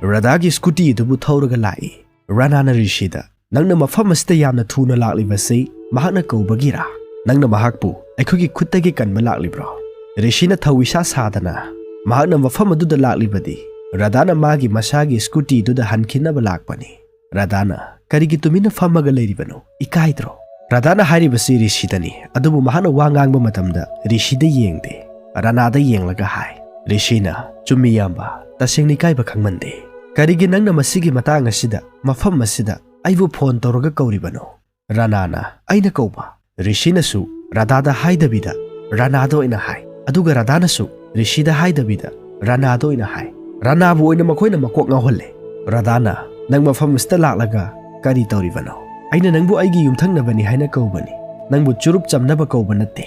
ꯔꯥꯙꯥꯒꯤ ꯁ꯭ꯀꯨꯇꯤ ꯑꯗꯨꯕꯨ ꯊꯧꯔꯒ ꯂꯥꯛꯏ꯫ ꯔꯥꯅꯥꯅ ꯔꯤꯁꯤꯗ, "ꯅꯪꯅ ꯃꯐꯝ ꯑꯁꯤꯗ ꯌꯥꯝꯅ ꯊꯨꯅ ꯂꯥꯛꯂꯤꯕꯁꯤ ꯃꯍꯥꯛꯅ ꯀꯧꯕꯒꯤꯔꯥ? ꯅꯪꯅ ꯃꯍꯥꯛꯄꯨ ꯑꯩꯈꯣꯏꯒꯤ ꯈꯨꯠꯇꯒꯤ ꯀꯟꯕ ꯂꯥꯛꯂꯤꯕ꯭ꯔꯣ?" ꯔꯤꯁꯤꯅ ꯊꯧ ꯏꯁꯥ ꯁꯥꯗꯅ, "ꯃꯍꯥꯛꯅ ꯃꯐꯝ ꯑꯗꯨꯗ ꯂꯥꯛꯂꯤꯕꯗꯤ ꯔꯥꯙꯥꯅ ꯃꯥꯒꯤ ꯃꯁꯥꯒꯤ ꯁ꯭ꯀꯨꯇꯤꯗꯨꯗ ꯍꯟꯈꯤꯅꯕ ꯂꯥꯛꯄꯅꯤ"꯫ ꯔꯥꯙꯥꯅ, "ꯀꯔꯤꯒꯤ ꯇꯨꯃꯤꯟꯅ ꯐꯝꯃꯒ ꯂꯩꯔꯤꯕꯅꯣ? ꯏꯀꯥꯏꯗ꯭ꯔꯣ?" ꯔꯥꯙꯥꯅ ꯍꯥꯏꯔꯤꯕꯁꯤ ꯔꯤꯁꯤꯗꯅꯤ, ꯑꯗꯨꯕꯨ ꯃꯍꯥꯛꯅ ꯋꯥ ꯉꯥꯡꯕ ꯃꯇꯝꯗ ꯔꯤꯁꯤꯗ ꯌꯦꯡꯗꯦ, ꯔꯥꯅꯥꯗ ꯌꯦꯡꯂꯒ ꯍꯥꯏ꯫ ꯔꯤꯁꯤꯅ, "ꯆꯨꯝꯃꯤ ꯏꯌꯥꯝꯕ, ꯇꯁꯦꯡꯅ ꯏꯀꯥꯏꯕ ꯈꯪꯃꯟꯗꯦ꯫ ꯀꯔꯤꯒꯤ ꯅꯪꯅ ꯃꯁꯤꯒꯤ ꯃꯇꯥꯡ ꯑꯁꯤꯗ, ꯃꯐꯝ ꯑꯁꯤꯗ ꯑꯩꯕꯨ ꯐꯣꯟ ꯇꯧꯔꯒ ꯀꯧꯔꯤꯕꯅꯣ?" ꯔꯥꯅꯥꯅ, "ꯑꯩꯅ ꯀꯧꯕ?" ꯔꯤꯁꯤꯅꯁꯨ ꯔꯥꯙꯥꯗ ꯍꯥꯏꯗꯕꯤꯗ ꯔꯥꯅꯥꯗ ꯑꯣꯏꯅ ꯍꯥꯏ, ꯑꯗꯨꯒ ꯔꯥꯙꯥꯅꯁꯨ ꯔꯤꯁꯤꯗ ꯍꯥꯏꯗꯕꯤꯗ ꯔꯥꯅꯥꯗ ꯑꯣꯏꯅ ꯍꯥꯏ꯫ ꯔꯥꯅꯥꯕꯨ ꯑꯣꯏꯅ ꯃꯈꯣꯏꯅ ꯃꯀꯣꯛ ꯉꯥꯎꯍꯜꯂꯦ꯫ ꯔꯥꯙꯥꯅ, "ꯅꯪ ꯃꯐꯝ ꯑꯁꯤꯗ ꯂꯥꯛꯂꯒ ꯀꯔꯤ ꯇꯧꯔꯤꯕꯅꯣ? ꯑꯩꯅ ꯅꯪꯕꯨ ꯑꯩꯒꯤ ꯌꯨꯝꯊꯪꯅꯕꯅꯤ ꯍꯥꯏꯅ ꯀꯧꯕꯅꯤ, ꯅꯪꯕꯨ ꯆꯨꯔꯨꯞ ꯆꯝꯅꯕ ꯀꯧꯕ ꯅꯠꯇꯦ꯫"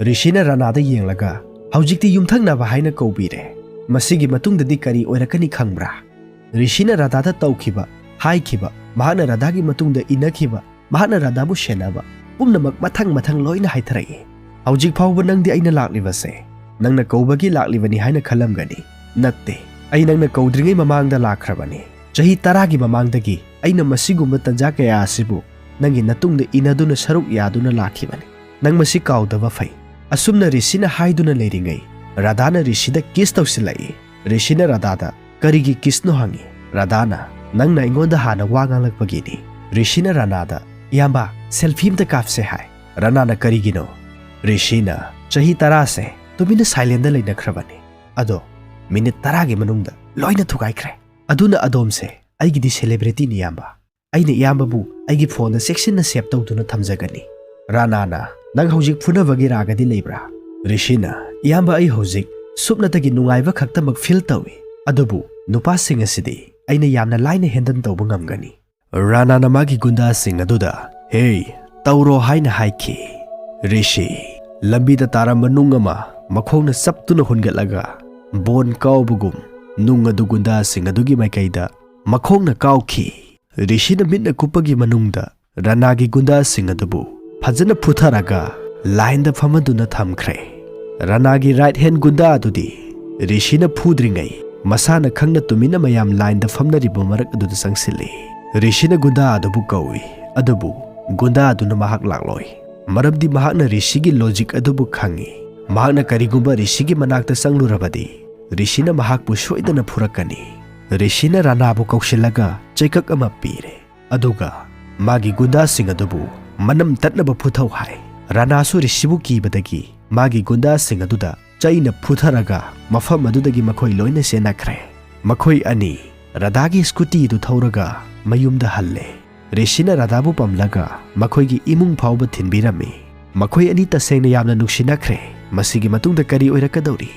ꯔꯤꯁꯤꯅ ꯔꯥꯅꯥꯗ ꯌꯦꯡꯂꯒ, "ꯍꯧꯖꯤꯛꯇꯤ ꯌꯨꯝꯊꯪꯅꯕ ꯍꯥꯏꯅ ꯀꯧꯕꯤꯔꯦ, ꯃꯁꯤꯒꯤ ꯃꯇꯨꯡꯗꯗꯤ ꯀꯔꯤ ꯑꯣꯏꯔꯛꯀꯅꯤ ꯈꯪꯕ꯭ꯔꯥ?" ꯔꯤꯁꯤꯅ ꯔꯥꯙꯥꯗ ꯇꯧꯈꯤꯕ, ꯍꯥꯏꯈꯤꯕ, ꯃꯍꯥꯛꯅ ꯔꯥꯙꯥꯒꯤ ꯃꯇꯨꯡꯗ ꯏꯟꯅꯈꯤꯕ, ꯃꯍꯥꯛꯅ ꯔꯥꯙꯥꯕꯨ ꯁꯦꯟꯅꯕ ꯄꯨꯝꯅꯃꯛ ꯃꯊꯪ ꯃꯊꯪ ꯂꯣꯏꯅ ꯍꯥꯏꯊꯔꯛꯏ꯫ "ꯍꯧꯖꯤꯛ ꯐꯥꯎꯕ ꯅꯪꯗꯤ ꯑꯩꯅ ꯂꯥꯛꯂꯤꯕꯁꯦ ꯅꯪꯅ ꯀꯧꯕꯒꯤ ꯂꯥꯛꯂꯤꯕꯅꯤ ꯍꯥꯏꯅ ꯈꯜꯂꯝꯒꯅꯤ꯫ ꯅꯠꯇꯦ, ꯑꯩ ꯅꯪꯅ ꯀꯧꯗ꯭ꯔꯤꯉꯩ ꯃꯃꯥꯡꯗ ꯂꯥꯛꯈ꯭ꯔꯕꯅꯤ꯫ ꯆꯍꯤ ꯇꯔꯥꯒꯤ ꯃꯃꯥꯡꯗꯒꯤ ꯑꯩꯅ ꯃꯁꯤꯒꯨꯝꯕ ꯇꯟꯖꯥ ꯀꯌꯥ ꯑꯁꯤꯕꯨ ꯅꯪꯒꯤ ꯅꯇꯨꯡꯗ ꯏꯟꯅꯗꯨꯅ ꯁꯔꯨꯛ ꯌꯥꯗꯨꯅ ꯂꯥꯛꯈꯤꯕꯅꯤ꯫ ꯅꯪ ꯃꯁꯤ ꯀꯥꯎꯗꯕ ꯐꯩ꯫" ꯑꯁꯨꯝꯅ ꯔꯤꯁꯤꯅ ꯍꯥꯏꯗꯨꯅ ꯂꯩꯔꯤꯉꯩ, ꯔꯥꯙꯥꯅ ꯔꯤꯁꯤꯗ ꯀꯤꯁ ꯇꯧꯁꯤꯜꯂꯛꯏ꯫ ꯔꯤꯁꯤꯅ ꯔꯥꯙꯥꯗ, "ꯀꯔꯤꯒꯤ ꯀꯤꯁꯅꯣ?" ꯍꯪꯉꯤ꯫ ꯔꯥꯙꯥꯅ, "ꯅꯪꯅ ꯑꯩꯉꯣꯟꯗ ꯍꯥꯟꯅ ꯋꯥ ꯉꯥꯡꯂꯛꯄꯒꯤꯅꯤ꯫" ꯔꯤꯁꯤꯅ ꯔꯥꯅꯥꯗ, "ꯏꯌꯥꯝꯕ, ꯁꯦꯜꯐꯤ ꯑꯃꯇ ꯀꯥꯞꯁꯦ" ꯍꯥꯏ꯫ ꯔꯥꯅꯥꯅ, "ꯀꯔꯤꯒꯤꯅꯣ?" ꯔꯤꯁꯤꯅ, "ꯆꯍꯤ ꯇꯔꯥꯁꯦ ꯇꯨꯃꯤꯟꯅ ꯁꯥꯏꯂꯦꯟꯗ ꯂꯩꯅꯈ꯭ꯔꯕꯅꯤ, ꯑꯗꯣ ꯃꯤꯅꯤꯠ ꯇꯔꯥꯒꯤ ꯃꯅꯨꯡꯗ ꯂꯣꯏꯅ ꯊꯨꯒꯥꯏꯈ꯭ꯔꯦ꯫ ꯑꯗꯨꯅ ꯑꯗꯣꯝꯁꯦ ꯑꯩꯒꯤꯗꯤ ꯁꯦꯂꯦꯕ꯭ꯔꯤꯇꯤꯅꯤ, ꯏꯌꯥꯝꯕ꯫ ꯑꯩꯅ ꯏꯌꯥꯝꯕꯕꯨ ꯑꯩꯒꯤ ꯐꯣꯟꯗ ꯆꯦꯛꯁꯤꯟꯅ ꯁꯦꯚ ꯇꯧꯗꯨꯅ ꯊꯝꯖꯒꯅꯤ꯫" ꯔꯥꯅꯥꯅ, "ꯅꯪ ꯍꯧꯖꯤꯛ ꯐꯨꯅꯕꯒꯤ ꯔꯥꯒꯗꯤ ꯂꯩꯕ꯭ꯔꯥ?" ꯔꯤꯁꯤꯅ, "ꯏꯌꯥꯝꯕ, ꯑꯩ ꯍꯧꯖꯤꯛ ꯁꯨꯞꯅꯇꯒꯤ ꯅꯨꯡꯉꯥꯏꯕ ꯈꯛꯇꯃꯛ ꯐꯤꯜ ꯇꯧꯏ, ꯑꯗꯨꯕꯨ ꯅꯨꯄꯥꯁꯤꯡ ꯑꯁꯤꯗꯤ ꯑꯩꯅ ꯌꯥꯝꯅ ꯂꯥꯏꯅ ꯍꯦꯟꯗꯜ ꯇꯧꯕ ꯉꯝꯒꯅꯤ꯫" ꯔꯥꯅꯥꯅ ꯃꯥꯒꯤ ꯒꯨꯟꯗꯥꯁꯤꯡ ꯑꯗꯨꯗ, "ꯍꯦ, ꯇꯧꯔꯣ" ꯍꯥꯏꯅ ꯍꯥꯏꯈꯤ꯫ ꯔꯤꯁꯤ, ꯂꯝꯕꯤꯗ ꯇꯥꯔꯝꯕ ꯅꯨꯡ ꯑꯃ ꯃꯈꯣꯡꯅ ꯆꯞꯇꯨꯅ ꯍꯨꯟꯒꯠꯂꯒ, ꯕꯣꯟ ꯀꯥꯎꯕꯒꯨꯝ, ꯅꯨꯡ ꯑꯗꯨ ꯒꯨꯟꯗꯥꯁꯤꯡ ꯑꯗꯨꯒꯤ ꯃꯥꯏꯀꯩꯗ ꯃꯈꯣꯡꯅ ꯀꯥꯎꯈꯤ꯫ ꯔꯤꯁꯤꯅ ꯃꯤꯠꯅ ꯀꯨꯞꯄꯒꯤ ꯃꯅꯨꯡꯗ ꯔꯥꯅꯥꯒꯤ ꯒꯨꯟꯗꯥꯁꯤꯡ ꯑꯗꯨꯕꯨ ꯐꯖꯅ ꯐꯨꯊꯔꯒ ꯂꯥꯏꯟꯗ ꯐꯝꯍꯟꯗꯨꯅ ꯊꯝꯈ꯭ꯔꯦ꯫ ꯔꯥꯅꯥꯒꯤ ꯔꯥꯏꯠ ꯍꯦꯟ ꯒꯨꯟꯗꯥ ꯑꯗꯨꯗꯤ ꯔꯤꯁꯤꯅ ꯐꯨꯗ꯭ꯔꯤꯉꯩ ꯃꯁꯥꯅ ꯈꯪꯅ ꯇꯨꯃꯤꯟꯅ ꯃꯌꯥꯝ ꯂꯥꯏꯟꯗ ꯐꯝꯅꯔꯤꯕ ꯃꯔꯛ ꯑꯗꯨꯗ ꯆꯪꯁꯤꯜꯂꯤ꯫ ꯔꯤꯁꯤꯅ ꯒꯨꯟꯗꯥ ꯑꯗꯨꯕꯨ ꯀꯧꯏ, ꯑꯗꯨꯕꯨ ꯒꯨꯟꯗꯥ ꯑꯗꯨꯅ ꯃꯍꯥꯛ ꯂꯥꯛꯂꯣꯏ, ꯃꯔꯝꯗꯤ ꯃꯍꯥꯛꯅ ꯔꯤꯁꯤꯒꯤ ꯂꯣꯖꯤꯛ ꯑꯗꯨꯕꯨ ꯈꯪꯏ꯫ ꯃꯍꯥꯛꯅ ꯀꯔꯤꯒꯨꯝꯕ ꯔꯤꯁꯤꯒꯤ ꯃꯅꯥꯛꯇ ꯆꯪꯂꯨꯔꯕꯗꯤ ꯔꯤꯁꯤꯅ ꯃꯍꯥꯛꯄꯨ ꯁꯣꯏꯗꯅ ꯐꯨꯔꯛꯀꯅꯤ꯫ ꯔꯤꯁꯤꯅ ꯔꯥꯅꯥꯕꯨ ꯀꯧꯁꯤꯜꯂꯒ ꯆꯩꯀꯛ ꯑꯃ ꯄꯤꯔꯦ, ꯑꯗꯨꯒ ꯃꯥꯒꯤ ꯒꯨꯟꯗꯥꯁꯤꯡ ꯑꯗꯨꯕꯨ ꯃꯅꯝ ꯇꯠꯅꯕ ꯐꯨꯊꯧ ꯍꯥꯏ꯫ ꯔꯥꯅꯥꯁꯨ ꯔꯤꯁꯤꯕꯨ ꯀꯤꯕꯗꯒꯤ ꯃꯥꯒꯤ ꯒꯨꯟꯗꯥꯁꯤꯡ ꯑꯗꯨꯗ ꯆꯩꯅ ꯐꯨꯊꯔꯒ ꯃꯐꯝ ꯑꯗꯨꯗꯒꯤ ꯃꯈꯣꯏ ꯂꯣꯏꯅ ꯆꯦꯟꯅꯈ꯭ꯔꯦ꯫ ꯃꯈꯣꯏ ꯑꯅꯤ ꯔꯥꯙꯥꯒꯤ ꯁ꯭ꯀꯨꯇꯤ ꯑꯗꯨ ꯊꯧꯔꯒ ꯃꯌꯨꯝꯗ ꯍꯜꯂꯦ꯫ ꯔꯤꯁꯤꯅ ꯔꯥꯙꯥꯕꯨ ꯄꯝꯂꯒ ꯃꯈꯣꯏꯒꯤ ꯏꯃꯨꯡ ꯐꯥꯎꯕ ꯊꯤꯟꯕꯤꯔꯝꯃꯤ꯫ ꯃꯈꯣꯏ ꯑꯅꯤ ꯇꯁꯦꯡꯅ ꯌꯥꯝꯅ ꯅꯨꯡꯁꯤꯅꯈ꯭ꯔꯦ꯫ ꯃꯁꯤꯒꯤ ꯃꯇꯨꯡꯗ ꯀꯔꯤ ꯑꯣꯏꯔꯛꯀꯗꯧꯔꯤ?